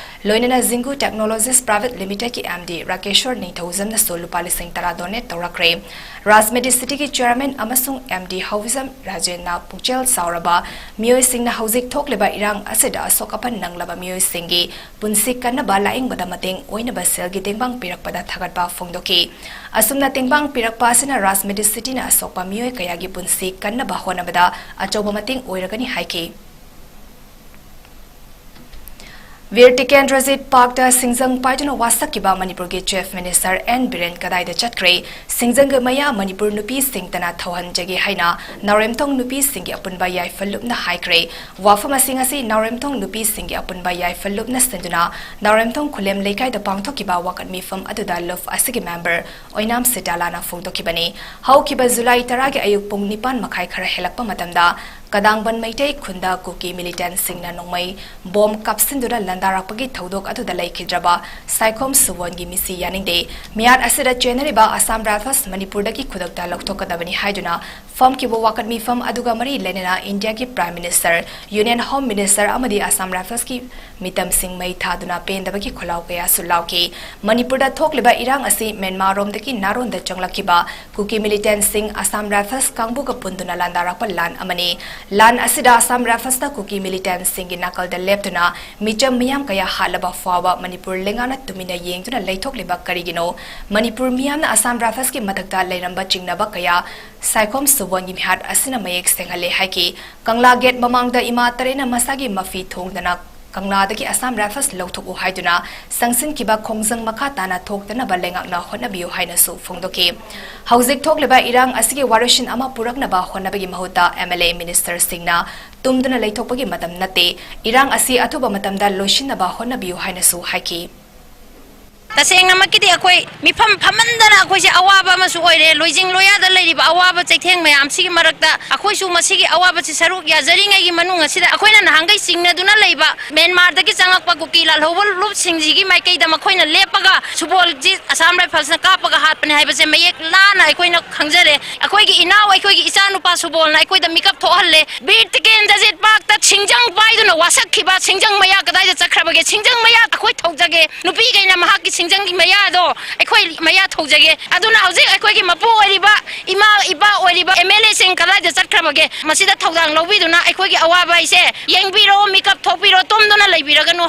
ꯂꯣꯏꯅꯅ ꯖꯤꯡꯒꯨ ꯇꯦꯛꯅꯣꯂꯣꯖꯤꯁ ꯄ꯭ꯔꯥꯏꯚꯦꯠ ꯂꯤꯃꯤꯇꯦꯗꯀꯤ M D ꯔꯥꯀꯦꯁꯣꯔ ꯅꯤꯡꯊꯧꯖꯝꯅꯁꯨ ꯂꯨꯄꯥ ꯂꯤꯁꯤꯡ ꯇꯔꯥ ꯗꯣꯅꯦꯠ ꯇꯧꯔꯛꯈ꯭ꯔꯦ꯫ ꯔꯥꯖꯃꯦꯗꯤꯁꯤꯇꯤꯒꯤ ꯆꯤꯌꯔꯃꯦꯟ ꯑꯃꯁꯨꯡ M D ꯍꯥꯎꯕꯤꯖꯝ ꯔꯥꯖꯦꯟꯅ ꯄꯨꯛꯆꯦꯜ ꯆꯥꯎꯔꯕ ꯃꯤꯑꯣꯏꯁꯤꯡꯅ ꯍꯧꯖꯤꯛ ꯊꯣꯛꯂꯤꯕ ꯏꯔꯥꯡ ꯑꯁꯤꯗ ꯑꯁꯣꯛ ꯑꯄꯟ ꯅꯪꯂꯕ ꯃꯤꯑꯣꯏꯁꯤꯡꯒꯤ ꯄꯨꯟꯁꯤ ꯀꯟꯅꯕ ꯂꯥꯌꯦꯡꯕꯗ ꯃꯇꯦꯡ ꯑꯣꯏꯅꯕ ꯁꯦꯜꯒꯤ ꯇꯦꯡꯕꯥꯡ ꯄꯤꯔꯛꯄꯗ ꯊꯥꯒꯠꯄ ꯐꯣꯡꯗꯣꯛꯈꯤ꯫ ꯑꯁꯨꯝꯅ ꯇꯦꯡꯕꯥꯡ ꯄꯤꯔꯛꯄ ꯑꯁꯤꯅ ꯔꯥꯖꯃꯦꯗꯤꯁꯤꯇꯤꯅ ꯑꯁꯣꯛꯄ ꯃꯤꯑꯣꯏ ꯀꯌꯥꯒꯤ ꯄꯨꯟꯁꯤ ꯀꯟꯅꯕ ꯍꯣꯠꯅꯕꯗ ꯑꯆꯧꯕ ꯃꯇꯦꯡ ꯑꯣꯏꯔꯒꯅꯤ ꯍꯥꯏꯈꯤ꯫ ꯕꯤꯔ ꯇꯤꯀꯦꯟꯗ꯭ꯔꯖꯤꯠ ꯄꯥꯔꯛꯇ ꯁꯤꯡꯖꯪ ꯄꯥꯏꯗꯨꯅ ꯋꯥꯁꯛꯈꯤꯕ ꯃꯅꯤꯄꯨꯔꯒꯤ Chief Minister ꯑꯦꯟ ꯕꯤꯔꯦꯟ ꯀꯗꯥꯏꯗ ꯆꯠꯈ꯭ꯔꯦ? ꯁꯤꯡꯖꯪꯒꯤ ꯃꯩꯌꯥ ꯃꯅꯤꯄꯨꯔ ꯅꯨꯄꯤꯁꯤꯡꯇꯅ ꯊꯧꯍꯟꯖꯒꯦ ꯍꯥꯏꯅ ꯅꯥꯎꯔꯦꯝꯊꯣꯡ ꯅꯨꯄꯤꯁꯤꯡꯒꯤ ꯑꯄꯨꯟꯕ ꯌꯥꯏꯐ ꯂꯨꯞꯅ ꯍꯥꯏꯈ꯭ꯔꯦ꯫ ꯋꯥꯐꯝ ꯑꯁꯤꯡ ꯑꯁꯤ ꯅꯥꯎꯔꯦꯝꯊꯣꯡ ꯅꯨꯄꯤꯁꯤꯡꯒꯤ ꯑꯄꯨꯟꯕ ꯌꯥꯏꯐ ꯂꯨꯞꯅ ꯁꯤꯟꯗꯨꯅ ꯅꯥꯎꯔꯦꯝꯊꯣꯡ ꯈꯨꯂꯦꯝ ꯂꯩꯀꯥꯏꯗ ꯄꯥꯡꯊꯣꯛꯈꯤꯕ ꯋꯥꯀꯠ ꯃꯤꯐꯝ ꯑꯗꯨꯗ ꯂꯨꯞ ꯑꯁꯤꯒꯤ member ꯑꯣꯏꯅꯥꯝ ꯁꯤꯇꯥꯂꯥꯅ ꯐꯣꯡꯗꯣꯛꯈꯤꯕꯅꯤ꯫ ꯍꯧꯈꯤꯕ ꯖꯨꯂꯥꯏ ꯇꯔꯥꯒꯤ ꯑꯌꯨꯛ ꯄꯨꯡ ꯅꯤꯄꯥꯟ ꯃꯈꯥꯏ ꯈꯔ ꯍꯦꯜꯂꯛꯄ ꯃꯇꯝꯗ ꯀꯗꯥꯡꯕꯟ ꯃꯩꯇꯩ ꯈꯨꯟꯗ ꯀꯨꯀꯤ militantꯁꯤꯡꯅ ꯅꯣꯡꯃꯩ ꯕꯣꯝ ꯀꯥꯞꯁꯤꯟꯗꯨꯅ ꯂꯥꯟꯗꯥꯔꯛꯄꯒꯤ ꯊꯧꯗꯣꯛ ꯑꯗꯨꯗ ꯂꯩꯈꯤꯗ꯭ꯔꯕ ꯁꯥꯏꯈꯣꯝ ꯁꯨꯕꯣꯟꯒꯤ ꯃꯤꯁꯤ ꯌꯥꯅꯤꯡꯗꯦ꯫ ꯃꯤꯍꯥꯠ ꯑꯁꯤꯗ ꯆꯦꯟꯅꯔꯤꯕ Assam Rifles ꯃꯅꯤꯄꯨꯔꯗꯒꯤ ꯈꯨꯗꯛꯇ ꯂꯧꯊꯣꯛꯀꯗꯕꯅꯤ ꯍꯥꯏꯗꯨꯅ ꯐꯝꯈꯤꯕ ꯋꯥꯀꯠ ꯃꯤꯐꯝ ꯑꯗꯨꯒ ꯃꯔꯤ ꯂꯩꯅꯅ ꯏꯟꯗꯤꯌꯥꯒꯤ Prime Minister, Union Home Minister ꯑꯃꯗꯤ Assam Riflesꯀꯤ ꯃꯤꯇꯝꯁꯤꯡ ꯃꯩ ꯊꯥꯗꯨꯅ ꯄꯦꯟꯗꯕꯒꯤ ꯈꯣꯜꯂꯥꯎ ꯀꯌꯥꯁꯨ ꯂꯥꯎꯈꯤ꯫ ꯃꯅꯤꯄꯨꯔꯗ ꯊꯣꯛꯂꯤꯕ ꯏꯔꯥꯡ ꯑꯁꯤ ꯃ꯭ꯌꯥꯟꯃꯥꯔꯔꯣꯝꯗꯒꯤ ꯅꯥꯔꯣꯟꯗ ꯆꯪꯂꯛꯈꯤꯕ ꯀꯨꯀꯤ militantꯁꯤꯡ Assam Rifles ꯀꯥꯡꯕꯨꯒ ꯄꯨꯟꯗꯨꯅ ꯂꯥꯟꯗꯥꯔꯛꯄ ꯂꯥꯟ ꯑꯃꯅꯤ꯫ ꯂꯥꯟ ꯑꯁꯤꯗ Assam Riflesꯅ ꯀꯨꯀꯤ militantꯁꯤꯡꯒꯤ ꯅꯥꯀꯜꯗ ꯂꯦꯞꯇꯨꯅ ꯃꯤꯆꯝ ꯃꯤꯌꯥꯝ ꯀꯌꯥ ꯍꯥꯠꯂꯕ ꯐꯥꯎꯕ ꯃꯅꯤꯄꯨꯔ ꯂꯩꯉꯥꯛꯅ ꯇꯨꯃꯤꯟꯅ ꯌꯦꯡꯗꯨꯅ ꯂꯩꯊꯣꯛꯂꯤꯕ ꯀꯔꯤꯒꯤꯅꯣ? ꯃꯅꯤꯄꯨꯔ ꯃꯤꯌꯥꯝꯅ Assam Riflesꯀꯤ ꯃꯊꯛꯇ ꯂꯩꯔꯝꯕ ꯆꯤꯡꯅꯕ ꯀꯌꯥ ꯁꯥꯏꯈꯣꯝ ꯁꯨꯕꯣꯟꯒꯤ ꯃꯤꯍꯥꯠ ꯑꯁꯤꯅ ꯃꯌꯦꯛ ꯁꯦꯡꯍꯜꯂꯦ ꯍꯥꯏꯈꯤ꯫ ꯀꯪꯂꯥ gate ꯃꯃꯥꯡꯗ ꯏꯃꯥ ꯇꯔꯦꯠꯅ ꯃꯁꯥꯒꯤ ꯃꯐꯤ ꯊꯣꯡꯗꯅ ꯀꯪꯂꯥꯗꯒꯤ Assam Rifles ꯂꯧꯊꯣꯛꯎ ꯍꯥꯏꯗꯨꯅ ꯆꯪꯁꯤꯟꯈꯤꯕ ꯈꯣꯡꯖꯪ ꯃꯈꯥ ꯇꯥꯅ ꯊꯣꯛꯇꯅꯕ ꯂꯩꯉꯥꯛꯅ ꯍꯣꯠꯅꯕꯤꯌꯨ ꯍꯥꯏꯅꯁꯨ ꯐꯣꯡꯗꯣꯛꯈꯤ꯫ ꯍꯧꯖꯤꯛ ꯊꯣꯛꯂꯤꯕ ꯏꯔꯥꯡ ꯑꯁꯤꯒꯤ ꯋꯥꯔꯣꯏꯁꯤꯟ ꯑꯃ ꯄꯨꯔꯛꯅꯕ ꯍꯣꯠꯅꯕꯒꯤ ꯃꯍꯨꯠꯇ MLA ministerꯁꯤꯡꯅ ꯇꯨꯝꯗꯨꯅ ꯂꯩꯊꯣꯛꯄꯒꯤ ꯃꯇꯝ ꯅꯠꯇꯦ꯫ ꯏꯔꯥꯡ ꯑꯁꯤ ꯑꯊꯨꯕ ꯃꯇꯝꯗ ꯂꯣꯏꯁꯤꯟꯅꯕ ꯍꯣꯠꯅꯕꯤꯌꯨ ꯍꯥꯏꯅꯁꯨ ꯍꯥꯏꯈꯤ꯫ ꯇꯁꯦꯡꯅꯃꯛꯀꯤꯗꯤ ꯑꯩꯈꯣꯏ ꯃꯤꯐꯝ ꯐꯝꯃꯟꯗꯅ ꯑꯩꯈꯣꯏꯁꯦ ꯑꯋꯥꯕ ꯑꯃꯁꯨ ꯑꯣꯏꯔꯦ꯫ ꯂꯣꯏꯖꯤꯡ ꯂꯣꯌꯥꯗ ꯂꯩꯔꯤꯕ ꯑꯋꯥꯕ ꯆꯩꯊꯦꯡ ꯃꯌꯥꯝꯁꯤꯒꯤ ꯃꯔꯛꯇ ꯑꯩꯈꯣꯏꯁꯨ ꯃꯁꯤꯒꯤ ꯑꯋꯥꯕꯁꯤ ꯁꯔꯨꯛ ꯌꯥꯖꯔꯤꯉꯩꯒꯤ ꯃꯅꯨꯡ ꯑꯁꯤꯗ ꯑꯩꯈꯣꯏꯅ ꯅꯍꯥꯟꯈꯩ ꯆꯤꯡꯅꯗꯨꯅ ꯂꯩꯕ ꯃ꯭ꯌꯥꯟꯃꯥꯔꯗꯒꯤ ꯆꯪꯂꯛꯄ ꯀꯨꯀꯤ ꯂꯥꯜꯍꯧꯕ ꯂꯨꯞꯁꯤꯡꯁꯤꯒꯤ ꯃꯥꯏꯀꯩꯗ ꯃꯈꯣꯏꯅ ꯂꯦꯞꯄꯒ ꯁꯨꯕꯣꯜꯁꯤ Assam Riflesꯅ ꯀꯥꯞꯄꯒ ꯍꯥꯠꯄꯅꯦ ꯍꯥꯏꯕꯁꯦ ꯃꯌꯦꯛ ꯂꯥꯅ ꯑꯩꯈꯣꯏꯅ ꯈꯪꯖꯔꯦ꯫ ꯑꯩꯈꯣꯏꯒꯤ ꯏꯅꯥꯎ, ꯑꯩꯈꯣꯏꯒꯤ ꯏꯆꯥꯅꯨꯄꯥ ꯁꯨꯕꯣꯜꯅ ꯑꯩꯈꯣꯏꯗ ꯃꯤꯀꯞ ꯊꯣꯛꯍꯜꯂꯦ꯫ ꯕꯤꯔ ꯇꯤꯀꯦꯟꯗ꯭ꯔꯖꯤꯠ ꯄꯥꯔꯛꯇ ꯁꯤꯡꯖꯪ ꯄꯥꯏꯗꯨꯅ ꯋꯥꯁꯛꯈꯤꯕ ꯁꯤꯡꯖꯪ ꯃꯌꯥ ꯀꯗꯥꯏꯗ ꯆꯠꯈ꯭ꯔꯕꯒꯦ? ꯁꯤꯡꯖꯪ ꯃꯌꯥ ꯑꯩꯈꯣꯏ ꯊꯧꯖꯒꯦ꯫ ꯅꯨꯄꯤꯈꯩꯅ ꯃꯍꯥꯛꯀꯤ ꯁꯤꯡꯖꯪꯒꯤ ꯃꯌꯥꯗꯣ ꯑꯩꯈꯣꯏ ꯃꯌꯥ ꯊꯧꯖꯒꯦ꯫ ꯑꯗꯨꯅ ꯍꯧꯖꯤꯛ ꯑꯩꯈꯣꯏꯒꯤ ꯃꯄꯨ ꯑꯣꯏꯔꯤꯕ, ꯏꯃꯥ ꯏꯄꯥ ꯑꯣꯏꯔꯤꯕ MLAꯁꯤꯡ ꯀꯗꯥꯏꯗ ꯆꯠꯈ꯭ꯔꯕꯒꯦ? ꯃꯁꯤꯗ ꯊꯧꯗꯥꯡ ꯂꯧꯕꯤꯗꯨꯅ ꯑꯩꯈꯣꯏꯒꯤ ꯑꯋꯥꯕ ꯍꯥꯏꯁꯦ ꯌꯦꯡꯕꯤꯔꯣ, ꯃꯤꯀꯞ ꯊꯣꯛꯄꯤꯔꯣ, ꯇꯨꯝꯗꯨꯅ ꯂꯩꯕꯤꯔꯒꯅꯨ꯫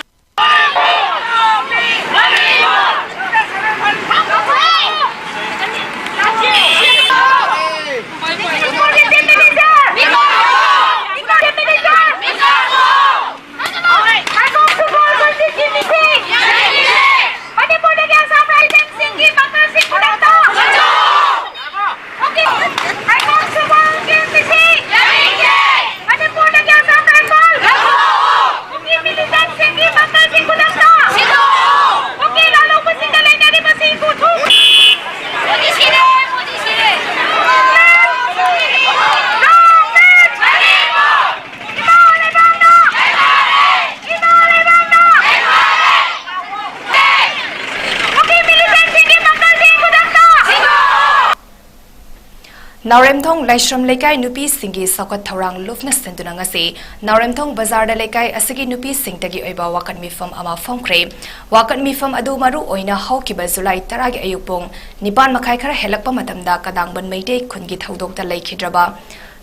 ꯅꯥꯎꯔꯦꯝꯊꯣꯡ ꯂꯥꯏꯁ꯭ꯔꯝ ꯂꯩꯀꯥꯏ ꯅꯨꯄꯤꯁꯤꯡꯒꯤ ꯆꯥꯎꯈꯠ ꯊꯧꯔꯥꯡ ꯂꯨꯞꯅ ꯁꯤꯟꯗꯨꯅ ꯉꯁꯤ ꯅꯥꯎꯔꯦꯝꯊꯣꯡ ꯕꯖꯥꯔꯗ ꯂꯩꯀꯥꯏ ꯑꯁꯤꯒꯤ ꯅꯨꯄꯤꯁꯤꯡꯗꯒꯤ ꯑꯣꯏꯕ ꯋꯥꯀꯠ ꯃꯤꯐꯝ ꯑꯃ ꯐꯝꯈ꯭ꯔꯦ꯫ ꯋꯥꯀꯠ ꯃꯤꯐꯝ ꯑꯗꯨ ꯃꯔꯨ ꯑꯣꯏꯅ ꯍꯧꯈꯤꯕ ꯖꯨꯂꯥꯏ ꯇꯔꯥꯒꯤ ꯑꯌꯨꯛ ꯄꯨꯡ ꯅꯤꯄꯥꯟ ꯃꯈꯥꯏ ꯈꯔ ꯍꯦꯜꯂꯛꯄ ꯃꯇꯝꯗ ꯀꯗꯥꯡꯕꯟ ꯃꯩꯇꯩ ꯈꯨꯟꯒꯤ ꯊꯧꯗꯣꯛꯇ ꯂꯩꯈꯤꯗ꯭ꯔꯕ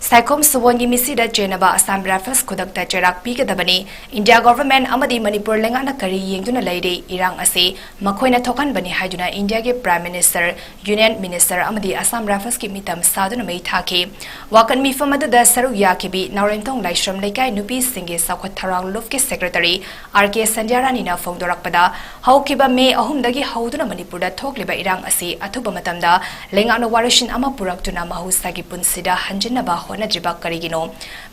ꯁꯥꯏꯈꯣꯝ ꯁꯨꯕꯣꯟꯒꯤ ꯃꯤꯁꯤꯗ ꯆꯦꯟꯅꯕ ꯑꯁꯥꯝ ꯔꯥꯏꯐꯜꯁ ꯈꯨꯗꯛꯇ ꯆꯩꯔꯥꯛ ꯄꯤꯒꯗꯕꯅꯤ, ꯏꯟꯗꯤꯌꯥ ꯒꯣꯚꯔꯟꯃꯦꯟꯠ ꯑꯃꯗꯤ ꯃꯅꯤꯄꯨꯔ ꯂꯩꯉꯥꯛꯅ ꯀꯔꯤ ꯌꯦꯡꯗꯨꯅ ꯂꯩꯔꯤ, ꯏꯔꯥꯡ ꯑꯁꯤ ꯃꯈꯣꯏꯅ ꯊꯣꯛꯍꯟꯕꯅꯤ ꯍꯥꯏꯗꯨꯅ ꯏꯟꯗꯤꯌꯥꯒꯤ ꯄ꯭ꯔꯥꯏꯝ ꯃꯤꯅꯤꯁꯇꯔ, ꯌꯨꯅꯤꯌꯟ ꯃꯤꯅꯤꯁꯇꯔ ꯑꯃꯗꯤ ꯑꯁꯥꯝ ꯔꯥꯏꯐꯜꯁꯀꯤ ꯃꯤꯇꯝ ꯁꯥꯗꯨꯅ ꯃꯩ ꯊꯥꯈꯤ꯫ ꯋꯥꯀꯠ ꯃꯤꯐꯝ ꯑꯗꯨꯗ ꯁꯔꯨꯛ ꯌꯥꯈꯤꯕꯤ ꯅꯥꯎꯔꯦꯝꯊꯣꯡ ꯂꯥꯏꯁ꯭ꯔꯝ ꯂꯩꯀꯥꯏ ꯅꯨꯄꯤꯁꯤꯡꯒꯤ ꯆꯥꯎꯈꯠ ꯊꯧꯔꯥꯡ ꯂꯨꯞꯀꯤ ꯁꯦꯀ꯭ꯔꯦꯇꯔꯤ ꯑꯥꯔ ꯀꯦ ꯁꯟꯙ꯭ꯌꯥꯔꯥꯅꯤꯅ ꯐꯣꯡꯗꯣꯔꯛꯄꯗ, ꯍꯧꯈꯤꯕ ꯃꯦ ꯑꯍꯨꯝꯗꯒꯤ ꯍꯧꯗꯨꯅ ꯃꯅꯤꯄꯨꯔꯗ ꯊꯣꯛꯂꯤꯕ ꯏꯔꯥꯡ ꯑꯁꯤ ꯑꯊꯨꯕ ꯃꯇꯝꯗ ꯂꯩꯉꯥꯛꯅ ꯋꯥꯔꯣꯏꯁꯤꯟ ꯑꯃ ꯄꯨꯔꯛꯇꯨꯅ ꯃꯍꯧꯁꯥꯒꯤ ꯄꯨꯟꯁꯤꯗ ꯍꯟꯖꯤꯟꯅꯕ ꯍꯣꯠꯅꯗ꯭ꯔꯤꯕ ꯀꯔꯤꯒꯤꯅꯣ?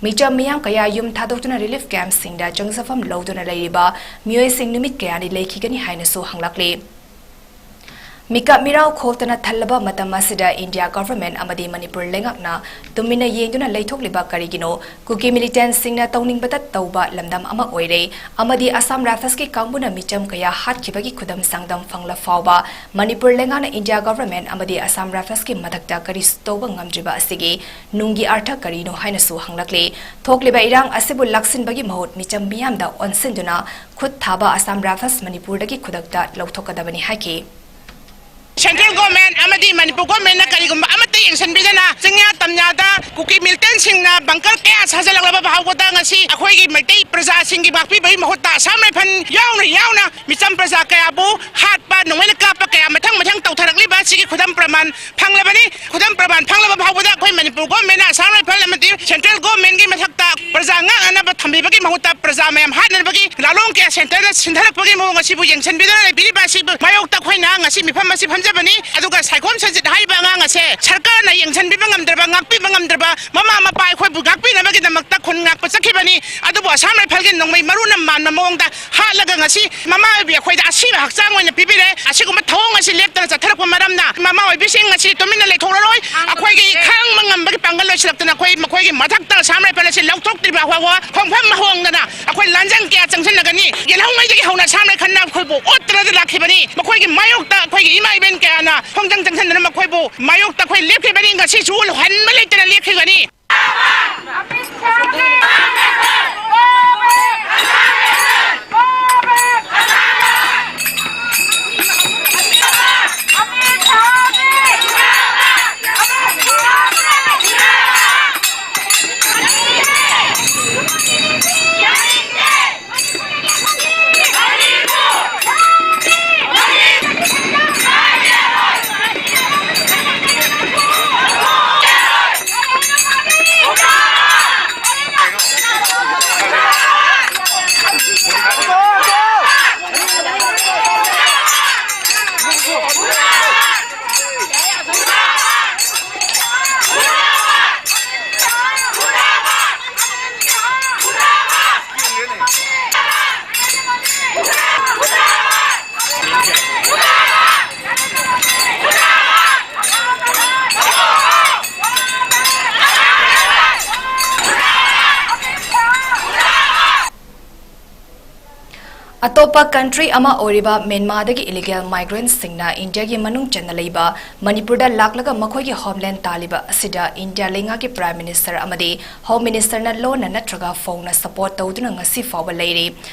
ꯃꯤꯆꯝ ꯃꯤꯌꯥꯝ ꯀꯌꯥ ꯌꯨꯝ ꯊꯥꯗꯣꯛꯇꯨꯅ ꯔꯤꯂꯤꯐ ꯀꯦꯝꯞꯁꯤꯡꯗ ꯆꯪꯖꯐꯝ ꯂꯧꯗꯨꯅ ꯂꯩꯔꯤꯕ ꯃꯤꯑꯣꯏꯁꯤꯡ ꯅꯨꯃꯤꯠ ꯀꯌꯥꯅꯤ ꯂꯩꯈꯤꯒꯅꯤ ꯍꯥꯏꯅꯁꯨ ꯍꯪꯂꯛꯂꯤ꯫ ꯃꯤꯀꯞ ꯃꯤꯔꯥꯎ ꯈꯣꯛꯇꯅ ꯊꯜꯂꯕ ꯃꯇꯝ ꯑꯁꯤꯗ ꯏꯟꯗꯤꯌꯥ ꯒꯚꯔꯟꯃꯦꯟꯠ ꯑꯃꯗꯤ ꯃꯅꯤꯄꯨꯔ ꯂꯩꯉꯥꯛꯅ ꯇꯨꯃꯤꯟꯅ ꯌꯦꯡꯗꯨꯅ ꯂꯩꯊꯣꯛꯂꯤꯕ ꯀꯔꯤꯒꯤꯅꯣ? ꯀꯨꯀꯤ ꯃꯤꯂꯤꯇꯦꯟꯠꯁꯤꯡꯅ ꯇꯧꯅꯤꯡꯕꯇ ꯇꯧꯕ ꯂꯝꯗꯝ ꯑꯃ ꯑꯣꯏꯔꯦ ꯑꯃꯗꯤ ꯑꯁꯥꯝ ꯔꯥꯏꯐꯜꯁꯀꯤ ꯀꯥꯡꯕꯨꯅ ꯃꯤꯆꯝ ꯀꯌꯥ ꯍꯥꯠꯈꯤꯕꯒꯤ ꯈꯨꯗꯝ ꯆꯥꯡꯗꯝ ꯐꯪꯂ ꯐꯥꯎꯕ ꯃꯅꯤꯄꯨꯔ ꯂꯩꯉꯥꯛꯅ ꯏꯟꯗꯤꯌꯥ ꯒꯚꯔꯟꯃꯦꯟꯠ ꯑꯃꯗꯤ ꯑꯁꯥꯝ ꯔꯥꯏꯐꯜꯁꯀꯤ ꯃꯊꯛꯇ ꯀꯔꯤꯁꯨ ꯇꯧꯕ ꯉꯝꯗ꯭ꯔꯤꯕ ꯑꯁꯤꯒꯤ ꯅꯨꯡꯒꯤ ꯑꯔꯊ ꯀꯔꯤꯅꯣ ꯍꯥꯏꯅꯁꯨ ꯍꯪꯂꯛꯂꯤ꯫ ꯊꯣꯛꯂꯤꯕ ꯏꯔꯥꯡ ꯑꯁꯤꯕꯨ ꯂꯥꯛꯁꯤꯟꯕꯒꯤ ꯃꯍꯨꯠ ꯃꯤꯆꯝ ꯃꯤꯌꯥꯝꯗ ꯑꯣꯟꯁꯤꯟꯗꯨꯅ ꯈꯨꯠ ꯊꯥꯕ ꯑꯁꯥꯝ ꯔꯥꯏꯐꯜꯁ ꯃꯅꯤꯄꯨꯔꯗꯒꯤ ꯈꯨꯗꯛꯇ ꯂꯧꯊꯣꯛꯀꯗꯕꯅꯤ ꯍꯥꯏꯈꯤ꯫ ꯁꯦꯟꯇ꯭ꯔꯦꯜ ꯒꯣꯔꯃꯦꯟꯠ ꯑꯃꯗꯤ ꯃꯅꯤꯄꯨꯔ ꯒꯣꯔꯃꯦꯟꯠꯅ ꯀꯔꯤꯒꯨꯝꯕ ꯑꯃꯠꯇ ꯌꯦꯡꯁꯤꯟꯕꯤꯗꯅ ꯆꯤꯡꯌꯥ ꯇꯝꯌꯥꯗ ꯀꯨꯀꯤ ꯃꯤꯂꯤꯇꯦꯟꯠꯁꯤꯡꯅ ꯕꯪꯀꯔ ꯀꯌꯥ ꯁꯥꯖꯤꯜꯂꯛꯂꯕ ꯐꯥꯎꯕꯗ ꯉꯁꯤ ꯑꯩꯈꯣꯏꯒꯤ ꯃꯩꯇꯩ ꯄ꯭ꯔꯖꯥꯁꯤꯡꯒꯤ ꯉꯥꯛꯄꯤꯕꯒꯤ ꯃꯍꯨꯠꯇ ꯑꯁꯥꯝ ꯔꯥꯏꯐꯜ ꯌꯥꯎꯅ ꯌꯥꯎꯅ ꯃꯤꯆꯝ ꯄ꯭ꯔꯖꯥ ꯀꯌꯥꯕꯨ ꯍꯥꯠꯄ, ꯅꯣꯡꯃꯩꯅ ꯀꯥꯞꯄ ꯀꯌꯥ ꯃꯊꯪ ꯃꯊꯪ ꯇꯧꯊꯔꯛꯂꯤꯕ ꯑꯁꯤꯒꯤ ꯈꯨꯗꯝ ꯄ꯭ꯔꯃꯥꯟ ꯐꯪꯂꯕꯅꯤ꯫ ꯈꯨꯗꯝ ꯄ꯭ꯔꯃꯥꯟ ꯐꯪꯂꯕ ꯐꯥꯎꯕꯗ ꯑꯩꯈꯣꯏ ꯃꯅꯤꯄꯨꯔ ꯒꯣꯔꯃꯦꯟꯠꯅ ꯑꯁꯥꯝ ꯔꯥꯏꯐꯜ ꯑꯃꯗꯤ ꯁꯦꯟꯇ꯭ꯔꯦꯜ ꯒꯣꯔꯃꯦꯟꯠꯀꯤ ꯃꯊꯛꯇ ꯄ꯭ꯔꯖꯥ ꯉꯥꯛꯅꯅꯕ ꯊꯝꯕꯤꯕꯒꯤ ꯃꯍꯨꯠꯇ ꯄ꯭ꯔꯖꯥ ꯃꯌꯥꯝ ꯍꯥꯠꯅꯕꯒꯤ ꯂꯥꯂꯣꯡ ꯀꯌꯥ ꯁꯦꯟꯇꯔꯗ ꯁꯤꯟꯊꯔꯛꯄꯒꯤ ꯃꯑꯣꯡ ꯑꯁꯤꯕꯨ ꯌꯦꯡꯁꯤꯟꯕꯤꯗꯨꯅ ꯂꯩꯕꯤꯔꯤꯕ ꯑꯁꯤꯕꯨ ꯃꯥꯌꯣꯛꯇ ꯑꯩꯈꯣꯏꯅ ꯉꯁꯤ ꯃꯤꯐꯝ ꯑꯁꯤ ꯐꯝꯖꯕꯅꯤ꯫ ꯑꯗꯨꯒ ꯁꯥꯏꯈꯣꯝ ꯁꯖꯤꯠ ꯍꯥꯏꯔꯤꯕ ꯑꯉꯥꯡ ꯑꯁꯦ ꯁꯔꯀꯥꯔꯅ ꯌꯦꯡꯁꯤꯟꯕꯤꯕ ꯉꯝꯗ꯭ꯔꯕ, ꯉꯥꯛꯄꯤꯕ ꯉꯝꯗ꯭ꯔꯕ ꯃꯃꯥ ꯃꯄꯥ ꯑꯩꯈꯣꯏꯕꯨ ꯉꯥꯛꯄꯤꯅꯕꯒꯤꯗꯃꯛꯇ ꯈꯨꯟ ꯉꯥꯛꯄ ꯆꯠꯈꯤꯕꯅꯤ꯫ ꯑꯗꯨꯕꯨ ꯑꯁꯥꯝ ꯔꯥꯏꯐꯜꯒꯤ ꯅꯣꯡꯃꯩ ꯃꯔꯨꯅ ꯃꯥꯟꯕ ꯃꯑꯣꯡꯗ ꯍꯥꯠꯂꯒ ꯉꯁꯤ ꯃꯃꯥ ꯑꯣꯏꯕꯤ ꯑꯩꯈꯣꯏꯗ ꯑꯁꯤꯕ ꯍꯛꯆꯥꯡ ꯑꯣꯏꯅ ꯄꯤꯕꯤꯔꯦ꯫ ꯑꯁꯤꯒꯨꯝꯕ ꯊꯧꯑꯣꯡ ꯑꯁꯤ ꯂꯦꯞꯇꯅ ꯆꯠꯊꯔꯛꯄ ꯃꯔꯝꯅ ꯃꯃꯥ ꯑꯣꯏꯕꯤꯁꯤꯡ ꯑꯁꯤ ꯇꯨꯃꯤꯟꯅ ꯂꯩꯊꯣꯛꯂꯔꯣꯏ꯫ ꯑꯩꯈꯣꯏꯒꯤ ꯈꯥꯡꯕ ꯉꯝꯕꯒꯤ ꯄꯥꯡꯒꯜ ꯂꯣꯏꯁꯤꯜꯂꯛꯇꯅ ꯑꯩꯈꯣꯏ ꯃꯈꯣꯏꯒꯤ ꯃꯊꯛꯇ ꯑꯁꯥꯝ ꯔꯥꯏꯐꯜ ꯑꯁꯤ ꯂꯧꯊꯣꯛꯇ꯭ꯔꯤꯕ ꯐꯥꯎꯕ ꯈꯣꯡꯐꯝ ꯍꯣꯡꯗꯅ ꯑꯩꯈꯣꯏ ꯂꯥꯟꯖꯪ ꯀꯌꯥ ꯆꯪꯁꯤꯜꯂꯒꯅꯤ꯫ ꯌꯦꯜꯍꯧꯉꯩꯗꯒꯤ ꯍꯧꯅ ꯑꯁꯥꯝ ꯔꯥꯏꯐꯜꯅ ꯑꯩꯈꯣꯏꯕꯨ ꯑꯣꯠꯇꯅ ꯂꯥꯛꯈꯤꯕꯅꯤ꯫ ꯃꯈꯣꯏꯒꯤ ꯃꯥꯌꯣꯛꯇ ꯑꯩꯈꯣꯏꯒꯤ ꯏꯃꯥ ꯏꯕꯦꯟ ꯀꯌꯥꯅ ꯈꯣꯡꯖꯪ ꯆꯪꯁꯤꯟꯗꯨꯅ ꯃꯈꯣꯏꯕꯨ ꯃꯥꯌꯣꯛꯇ ꯑꯩꯈꯣꯏ ꯂꯦꯞꯈꯤꯕꯅꯤ, ꯉꯁꯤꯁꯨ ꯍꯟꯕ ꯂꯩꯇꯅ ꯂꯦꯞꯈꯤꯒꯅꯤ꯫ ꯑꯇꯣꯞꯄ country ꯑꯃ ꯑꯣꯏꯔꯤꯕ ꯃ꯭ꯌꯥꯟꯃꯥꯔꯗꯒꯤ illegal migrantꯁꯤꯡꯅ ꯏꯟꯗꯤꯌꯥꯒꯤ ꯃꯅꯨꯡ ꯆꯟꯅ ꯂꯩꯕ ꯃꯅꯤꯄꯨꯔꯗ ꯂꯥꯛꯂꯒ ꯃꯈꯣꯏꯒꯤ homeland ꯇꯥꯜꯂꯤꯕ ꯑꯁꯤꯗ ꯏꯟꯗꯤꯌꯥ ꯂꯩꯉꯥꯛꯀꯤ Prime Minister ꯑꯃꯗꯤ Home Ministerꯅ ꯂꯣꯟꯅ ꯅꯠꯇ꯭ꯔꯒ ꯐꯣꯡꯅ support ꯇꯧꯗꯨꯅ ꯉꯁꯤ ꯐꯥꯎꯕ ꯂꯩꯔꯤ꯫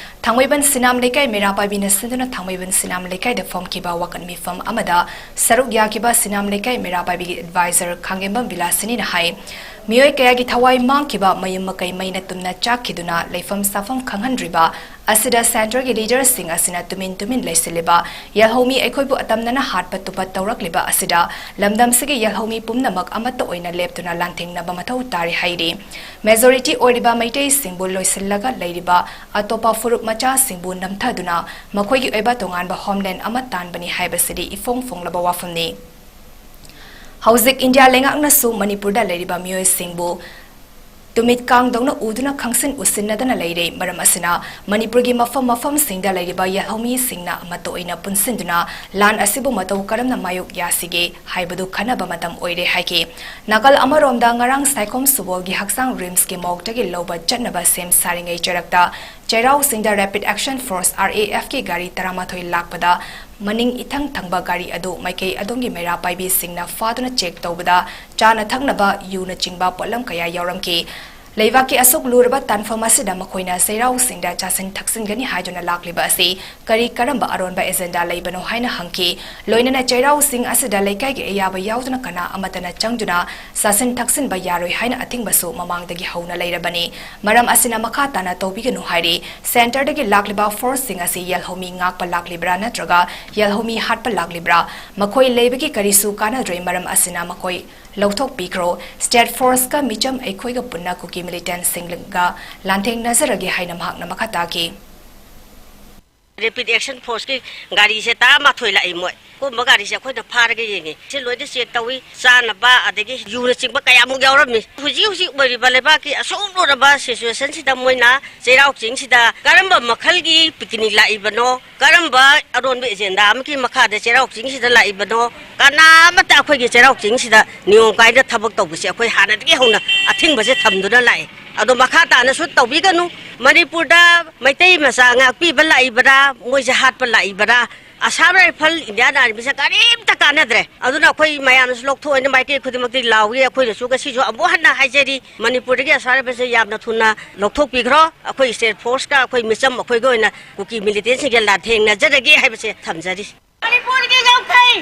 ꯊꯥꯡꯃꯩꯕꯟ ꯁꯤꯅꯥꯝ ꯂꯩꯀꯥꯏ ꯃꯩꯔꯥ ꯄꯥꯏꯕꯤꯅ ꯁꯤꯟꯗꯨꯅ ꯊꯥꯡꯃꯩꯕꯟ ꯁꯤꯅꯥꯝ ꯂꯩꯀꯥꯏꯗ ꯐꯝꯈꯤꯕ ꯋꯥꯀꯠ ꯃꯤꯐꯝ ꯑꯃꯗ ꯁꯔꯨꯛ ꯌꯥꯈꯤꯕ ꯁꯤꯅꯥꯝ ꯂꯩꯀꯥꯏ ꯃꯩꯔꯥ ꯄꯥꯏꯕꯤꯒꯤ advisor ꯈꯥꯡꯒꯦꯝꯕꯝ ꯕꯤꯂꯥꯁꯤꯅꯤꯅ ꯍꯥꯏ, ꯃꯤꯑꯣꯏ ꯀꯌꯥꯒꯤ ꯊꯋꯥꯏ ꯃꯥꯡꯈꯤꯕ, ꯃꯌꯨꯝ ꯃꯀꯩ ꯃꯩꯅ ꯇꯨꯝꯅ ꯆꯥꯛꯈꯤꯗꯨꯅ ꯂꯩꯐꯝ ꯆꯥꯐꯝ ꯈꯪꯍꯟꯗ꯭ꯔꯤꯕ ꯑꯁꯤꯗ centreꯒꯤ leaderꯁꯤꯡ ꯑꯁꯤꯅ ꯇꯨꯃꯤꯟ ꯇꯨꯃꯤꯟ ꯂꯩꯁꯤꯜꯂꯤꯕ ꯌꯦꯜꯍꯧꯃꯤ ꯑꯩꯈꯣꯏꯕꯨ ꯑꯇꯝꯅꯅ ꯍꯥꯠꯄ ꯇꯨꯞꯄ ꯇꯧꯔꯛꯂꯤꯕ ꯑꯁꯤꯗ ꯂꯝꯗꯝꯁꯤꯒꯤ ꯌꯦꯜꯍꯧꯃꯤ ꯄꯨꯝꯅꯃꯛ ꯑꯃꯠꯇ ꯑꯣꯏꯅ ꯂꯦꯞꯇꯨꯅ ꯂꯥꯟꯊꯦꯡꯅꯕ ꯃꯊꯧ ꯇꯥꯔꯤ ꯍꯥꯏꯔꯤ꯫ Majority ꯑꯣꯏꯔꯤꯕ ꯃꯩꯇꯩꯁꯤꯡꯕꯨ ꯂꯣꯏꯁꯤꯜꯂꯒ ꯂꯩꯔꯤꯕ ꯑꯇꯣꯞꯄ ꯐꯨꯔꯨꯞ ꯃꯆꯥꯁꯤꯡꯕꯨ ꯅꯝꯊꯗꯨꯅ ꯃꯈꯣꯏꯒꯤ ꯑꯣꯏꯕ ꯇꯣꯉꯥꯟꯕ homeland ꯑꯃ ꯇꯥꯟꯕꯅꯤ ꯍꯥꯏꯕꯁꯤꯗꯤ ꯏꯐꯣꯡ ꯐꯣꯡꯂꯕ ꯋꯥꯐꯝꯅꯤ꯫ ꯍꯧꯖꯤꯛ ꯏꯟꯗꯤꯌꯥ ꯂꯩꯉꯥꯛꯅꯁꯨ ꯃꯅꯤꯄꯨꯔꯗ ꯂꯩꯔꯤꯕ ꯃꯤꯑꯣꯏꯁꯤꯡꯕꯨ ꯇꯨꯃꯤꯠ ꯀꯥꯡꯗꯧꯅ ꯎꯗꯨꯅ ꯈꯪꯁꯤꯟ ꯎꯁꯤꯟꯅꯗꯅ ꯂꯩꯔꯦ꯫ ꯃꯔꯝ ꯑꯁꯤꯅ ꯃꯅꯤꯄꯨꯔꯒꯤ ꯃꯐꯝ ꯃꯐꯝꯁꯤꯡꯗ ꯂꯩꯔꯤꯕ ꯌꯦꯜꯍꯧꯃꯤꯁꯤꯡꯅ ꯑꯃꯠꯇ ꯑꯣꯏꯅ ꯄꯨꯟꯁꯤꯟꯗꯨꯅ ꯂꯥꯟ ꯑꯁꯤꯕꯨ ꯃꯇꯧ ꯀꯔꯝꯅ ꯃꯥꯌꯣꯛ ꯌꯥꯁꯤꯒꯦ ꯍꯥꯏꯕꯗꯨ ꯈꯟꯅꯕ ꯃꯇꯝ ꯑꯣꯏꯔꯦ ꯍꯥꯏꯈꯤ꯫ ꯅꯥꯀꯜ ꯑꯃꯔꯣꯝꯗ ꯉꯔꯥꯡ ꯁꯥꯏꯈꯣꯝ ꯁꯨꯕꯣꯜꯒꯤ ꯍꯛꯆꯥꯡ RIMSꯀꯤ morgueꯇꯒꯤ ꯂꯧꯕ ꯆꯠꯅꯕ ꯁꯦꯝ ꯁꯥꯔꯤꯉꯩ ꯆꯔꯛꯇ ꯆꯩꯔꯥꯎ ꯆꯤꯡꯗ Rapid Action Force, RAF ꯀꯤ ꯒꯥꯔꯤ ꯇꯔꯥꯃꯥꯊꯣꯏ ꯂꯥꯛꯄꯗ ꯃꯅꯤꯡ ꯏꯊꯪ ꯊꯪꯕ ꯒꯥꯔꯤ ꯑꯗꯨ ꯃꯥꯏꯀꯩ ꯑꯗꯣꯝꯒꯤ ꯃꯩꯔꯥ ꯄꯥꯏꯕꯤꯁꯤꯡꯅ ꯐꯥꯗꯨꯅ check ꯇꯧꯕꯗ ꯆꯥꯅ ꯊꯛꯅꯕ ꯌꯨꯅꯆꯤꯡꯕ ꯄꯣꯠꯂꯝ ꯀꯌꯥ ꯌꯥꯎꯔꯝꯈꯤ꯫ ꯂꯩꯕꯥꯛꯀꯤ ꯑꯁꯨꯛ ꯂꯨꯔꯕ ꯇꯥꯟꯐꯝ ꯑꯁꯤꯗ ꯃꯈꯣꯏꯅ ꯆꯩꯔꯥꯎ ꯆꯤꯡꯗ ꯆꯥꯁꯤꯟ ꯊꯛꯆꯤꯟꯒꯅꯤ ꯍꯥꯏꯗꯨꯅ ꯂꯥꯛꯂꯤꯕ ꯑꯁꯤ ꯀꯔꯤ ꯀꯔꯝꯕ ꯑꯔꯣꯟꯕ agenda ꯂꯩꯕꯅꯣ ꯍꯥꯏꯅ ꯍꯪꯈꯤ꯫ ꯂꯣꯏꯅꯅ ꯆꯩꯔꯥꯎ ꯆꯤꯡ ꯑꯁꯤꯗ ꯂꯩꯀꯥꯏꯒꯤ ꯑꯌꯥꯕ ꯌꯥꯎꯗꯅ ꯀꯅꯥ ꯑꯃꯠꯇꯅ ꯆꯪꯗꯨꯅ ꯆꯥꯁꯤꯟ ꯊꯛꯆꯤꯟꯕ ꯌꯥꯔꯣꯏ ꯍꯥꯏꯅ ꯑꯊꯤꯡꯕꯁꯨ ꯃꯃꯥꯡꯗꯒꯤ ꯍꯧꯅ ꯂꯩꯔꯕꯅꯤ꯫ ꯃꯔꯝ ꯑꯁꯤꯅ ꯃꯈꯥ ꯇꯥꯅ ꯇꯧꯕꯤꯒꯅꯨ ꯍꯥꯏꯔꯤ꯫ Centre ꯗꯒꯤ ꯂꯥꯛꯂꯤꯕ force ꯁꯤꯡ ꯑꯁꯤ ꯌꯦꯜꯍꯧꯃꯤ ꯉꯥꯛꯄ ꯂꯥꯛꯂꯤꯕ꯭ꯔꯥ ꯅꯠꯇ꯭ꯔꯒ ꯌꯦꯜꯍꯧꯃꯤ ꯍꯥꯠꯄ ꯂꯥꯛꯂꯤꯕ꯭ꯔꯥ? ꯃꯈꯣꯏ ꯂꯩꯕꯒꯤ ꯀꯔꯤꯁꯨ ꯀꯥꯟꯅꯗ꯭ꯔꯦ꯫ ꯃꯔꯝ ꯑꯁꯤꯅ ꯃꯈꯣꯏ ꯂꯧꯊꯣꯛꯄꯤꯈ꯭ꯔꯣ꯫ State Force ꯀ ꯃꯤꯆꯝ ꯑꯩꯈꯣꯏꯒ ꯄꯨꯟꯅ ꯀꯨꯀꯤ militant ꯁꯤꯡꯒ ꯂꯥꯟꯊꯦꯡꯅꯖꯔꯒꯦ ꯍꯥꯏꯅ ꯃꯍꯥꯛꯅ ꯃꯈꯥ ꯇꯥꯈꯤ꯫ Rapid Action Force ꯀꯤ ꯒꯥꯔꯤꯁꯦ ꯇꯔꯥꯃꯥꯊꯣꯏ ꯂꯥꯛꯏ ꯃꯣꯏ꯫ ꯀꯨꯝꯕ ꯒꯥꯔꯤꯁꯦ ꯑꯩꯈꯣꯏꯅ ꯐꯥꯔꯒ ꯌꯦꯡꯉꯤ꯫ ꯁꯤ ꯂꯣꯏꯅ check ꯇꯧꯏ꯫ ꯆꯥꯅꯕ ꯑꯗꯒꯤ ꯌꯨꯅꯆꯤꯡꯕ ꯀꯌꯥꯃꯨꯛ ꯌꯥꯎꯔꯝꯃꯤ꯫ ꯍꯧꯖꯤꯛ ꯍꯧꯖꯤꯛ ꯑꯣꯏꯔꯤꯕ ꯂꯩꯕꯥꯛꯀꯤ ꯑꯁꯨꯛ ꯂꯨꯔꯕ situation ꯁꯤꯗ ꯃꯣꯏꯅ ꯆꯩꯔꯥꯎ ꯆꯤꯡꯁꯤꯗ ꯀꯔꯝꯕ ꯃꯈꯜꯒꯤ picnic ꯂꯥꯛꯏꯕꯅꯣ, ꯀꯔꯝꯕ ꯑꯔꯣꯟꯕ agenda ꯑꯃꯒꯤ ꯃꯈꯥꯗ ꯆꯩꯔꯥꯎ ꯆꯤꯡꯁꯤꯗ ꯂꯥꯛꯏꯕꯅꯣ, ꯀꯅꯥ ꯑꯃꯠꯇ ꯑꯩꯈꯣꯏꯒꯤ ꯆꯩꯔꯥꯎ ꯆꯤꯡꯁꯤꯗ ꯅꯤꯌꯣꯝ ꯀꯥꯏꯗ ꯊꯕꯛ ꯇꯧꯕꯁꯦ ꯑꯩꯈꯣꯏ ꯍꯥꯟꯅꯗꯒꯤ ꯍꯧꯅ ꯑꯊꯤꯡꯕꯁꯦ ꯊꯝꯗꯨꯅ ꯂꯥꯛꯑꯦ꯫ ꯑꯗꯣ ꯃꯈꯥ ꯇꯥꯅꯁꯨ ꯇꯧꯕꯤꯒꯅꯨ꯫ ꯃꯅꯤꯄꯨꯔꯗ ꯃꯩꯇꯩ ꯃꯆꯥ ꯉꯥꯛꯄꯤꯕ ꯂꯥꯛꯏꯕꯔꯥ, ꯃꯣꯏꯁꯦ ꯍꯥꯠꯄ ꯂꯥꯛꯏꯕꯔꯥ? Assam Rifle, Indian Army ꯁꯦ ꯀꯔꯤꯝꯇ ꯀꯥꯟꯅꯗ꯭ꯔꯦ꯫ ꯑꯗꯨꯅ ꯑꯩꯈꯣꯏ ꯃꯌꯥꯝꯅꯁꯨ ꯂꯧꯊꯣꯛꯑꯣꯏꯅ ꯃꯥꯏꯀꯩ ꯈꯨꯗꯤꯡꯃꯛꯇꯒꯤ ꯂꯥꯎꯔꯤ꯫ ꯑꯩꯈꯣꯏꯅꯁꯨ ꯉꯁꯤꯁꯨ ꯑꯃꯨꯛ ꯍꯟꯅ ꯍꯥꯏꯖꯔꯤ, ꯃꯅꯤꯄꯨꯔꯗꯒꯤ Assam Rifle ꯁꯦ ꯌꯥꯝꯅ ꯊꯨꯅ ꯂꯧꯊꯣꯛꯄꯤꯈ꯭ꯔꯣ꯫ ꯑꯩꯈꯣꯏ State Force ꯀ ꯑꯩꯈꯣꯏ ꯃꯤꯆꯝ ꯑꯩꯈꯣꯏꯒ ꯑꯣꯏꯅ ꯀꯨꯀꯤ militant ꯁꯤꯡꯒ ꯂꯥꯟꯊꯦꯡꯅꯖꯔꯒꯦ ꯍꯥꯏꯕꯁꯦ ꯊꯝꯖꯔꯤ꯫ ꯃꯅꯤꯄꯨꯔꯒꯤ ꯉꯝꯈꯩ!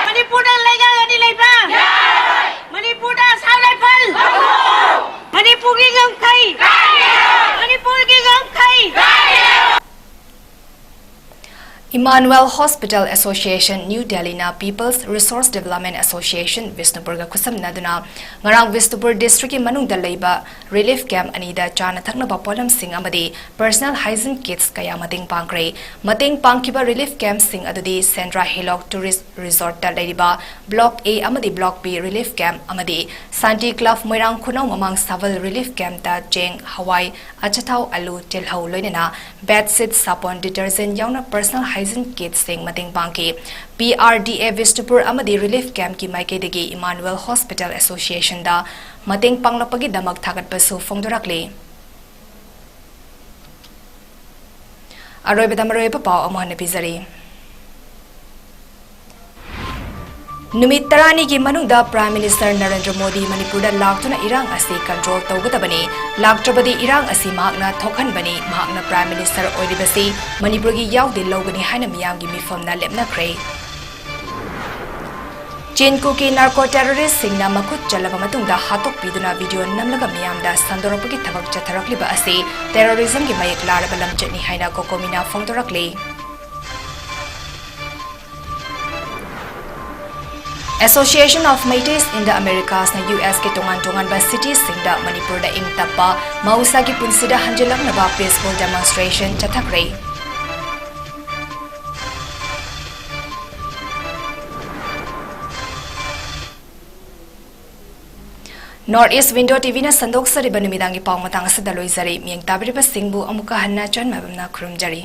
ꯃꯅꯤꯄꯨꯔꯗ ꯂꯩꯉꯥꯛ ꯑꯅꯤ ꯂꯩꯕ! ꯃꯅꯤꯄꯨꯔꯗ Assam Rifle! ꯃꯅꯤꯄꯨꯔꯒꯤ ꯉꯝꯈꯩ! ꯃꯅꯤꯄꯨꯔꯒꯤ ꯉꯝꯈꯩ! Emmanuel Hospital Association, New Delhi ꯅ People's Resource Development Association, ꯕꯤꯁꯅꯨꯄꯨꯔꯒ ꯈꯨꯠꯁꯝꯅꯗꯨꯅ ꯉꯔꯥꯡ ꯕꯤꯁꯅꯨꯄꯨꯔ district ꯀꯤ ꯃꯅꯨꯡꯗ ꯂꯩꯕ relief camp ꯑꯅꯤꯗ ꯆꯥꯅ ꯊꯛꯅꯕ ꯄꯣꯠꯂꯝꯁꯤꯡ ꯑꯃꯗꯤ personal hygiene kits ꯀꯌꯥ ꯃꯇꯦꯡ ꯄꯥꯡꯈ꯭ꯔꯦ꯫ ꯃꯇꯦꯡ ꯄꯥꯡꯈꯤꯕ relief camp ꯁꯤꯡ ꯑꯗꯨꯗꯤ ꯁꯦꯟꯗ꯭ꯔꯥ ꯍꯤꯂꯣꯛ Tourist Resort ꯇ ꯂꯩꯔꯤꯕ Block A ꯑꯃꯗꯤ Block B relief camp ꯑꯃꯗꯤ Shanti Club ꯃꯣꯏꯔꯥꯡ ꯈꯨꯅꯧ ꯃꯃꯥꯡ ꯁꯥꯕꯜ relief camp ꯇ ꯆꯦꯡ, ꯍꯋꯥꯏ, ꯑꯆꯥꯊꯥꯎ, ꯑꯂꯨ, ꯇꯤꯜꯍꯧ, ꯂꯣꯏꯅꯅ bed sheet, ꯁꯥꯄꯣꯟ, detergent ꯌꯥꯎꯅ personal hygiene kits ꯁꯤꯡ ꯃꯇꯦꯡ ꯄꯥꯡꯈꯤ꯫ P R D A Bishnupur ꯑꯃꯗꯤ relief camp ꯀꯤ ꯃꯥꯏꯀꯩꯗꯒꯤ Emmanuel Hospital Association ꯗ ꯃꯇꯦꯡ ꯄꯥꯡꯂꯛꯄꯒꯤꯗꯃꯛ ꯊꯥꯒꯠꯄꯁꯨ ꯐꯣꯡꯗꯣꯔꯛꯂꯤ꯫ ꯑꯔꯣꯏꯕꯗ ꯃꯔꯨꯑꯣꯏꯕ ꯄꯥꯎ ꯑꯃꯨꯛ ꯍꯟꯅ ꯄꯤꯖꯔꯤ꯫ ꯅꯨꯃꯤꯠ ꯇꯔꯥꯅꯤꯒꯤ ꯃꯅꯨꯡꯗ Prime Minister ꯅꯔꯦꯟꯗ꯭ꯔ ꯃꯣꯗꯤ ꯃꯅꯤꯄꯨꯔꯗ ꯂꯥꯛꯇꯨꯅ ꯏꯔꯥꯡ ꯑꯁꯤ control ꯇꯧꯒꯗꯕꯅꯤ, ꯂꯥꯛꯇ꯭ꯔꯕꯗꯤ ꯏꯔꯥꯡ ꯑꯁꯤ ꯃꯍꯥꯛꯅ ꯊꯣꯛꯍꯟꯕꯅꯤ, ꯃꯍꯥꯛꯅ Prime Minister ꯑꯣꯏꯔꯤꯕꯁꯤ ꯃꯅꯤꯄꯨꯔꯒꯤ ꯌꯥꯎꯗꯤ ꯂꯧꯒꯅꯤ ꯍꯥꯏꯅ ꯃꯤꯌꯥꯝꯒꯤ ꯃꯤꯐꯝꯅ ꯂꯦꯞꯅꯈ꯭ꯔꯦ꯫ ꯆꯤꯟ ꯀꯨꯀꯤ narco terroristꯁꯤꯡꯅ ꯃꯈꯨꯠ ꯆꯜꯂꯕ ꯃꯇꯨꯡꯗ ꯍꯥꯠꯇꯣꯛꯄꯤꯗꯨꯅ video ꯅꯝꯂꯒ ꯃꯤꯌꯥꯝꯗ ꯁꯟꯗꯣꯔꯛꯄꯒꯤ ꯊꯕꯛ ꯆꯠꯊꯔꯛꯂꯤꯕ ꯑꯁꯤ terrorismꯒꯤ ꯃꯌꯦꯛ ꯂꯥꯔꯕ ꯂꯝꯆꯠꯅꯤ ꯍꯥꯏꯅ COCOMIꯅ ꯐꯣꯡꯗꯣꯔꯛꯂꯤ꯫ Association of Meiteis in the Americasꯅ USꯀꯤ ꯇꯣꯉꯥꯟ ꯇꯣꯉꯥꯟꯕ cityꯁꯤꯡꯗ ꯃꯅꯤꯄꯨꯔꯗ ꯏꯪ ꯇꯞꯄ ꯃꯍꯧꯁꯥꯒꯤ ꯄꯨꯟꯁꯤꯗ ꯍꯟꯖꯤꯜꯂꯛꯅꯕ peaceful demonstration ꯆꯠꯊꯈ꯭ꯔꯦ꯫ North East Window TVꯅ ꯁꯟꯗꯣꯛꯆꯔꯤꯕ ꯅꯨꯃꯤꯗꯥꯡꯒꯤ ꯄꯥꯎ ꯃꯇꯥꯡ ꯑꯁꯤꯗ ꯂꯣꯏꯖꯔꯦ꯫ ꯃꯤꯠꯌꯦꯡ ꯇꯥꯕꯤꯔꯤꯕꯁꯤꯡꯕꯨ ꯑꯃꯨꯛꯀ ꯍꯟꯅ ꯆꯟꯃꯕꯝꯅ ꯈꯨꯔꯨꯝꯖꯔꯤ꯫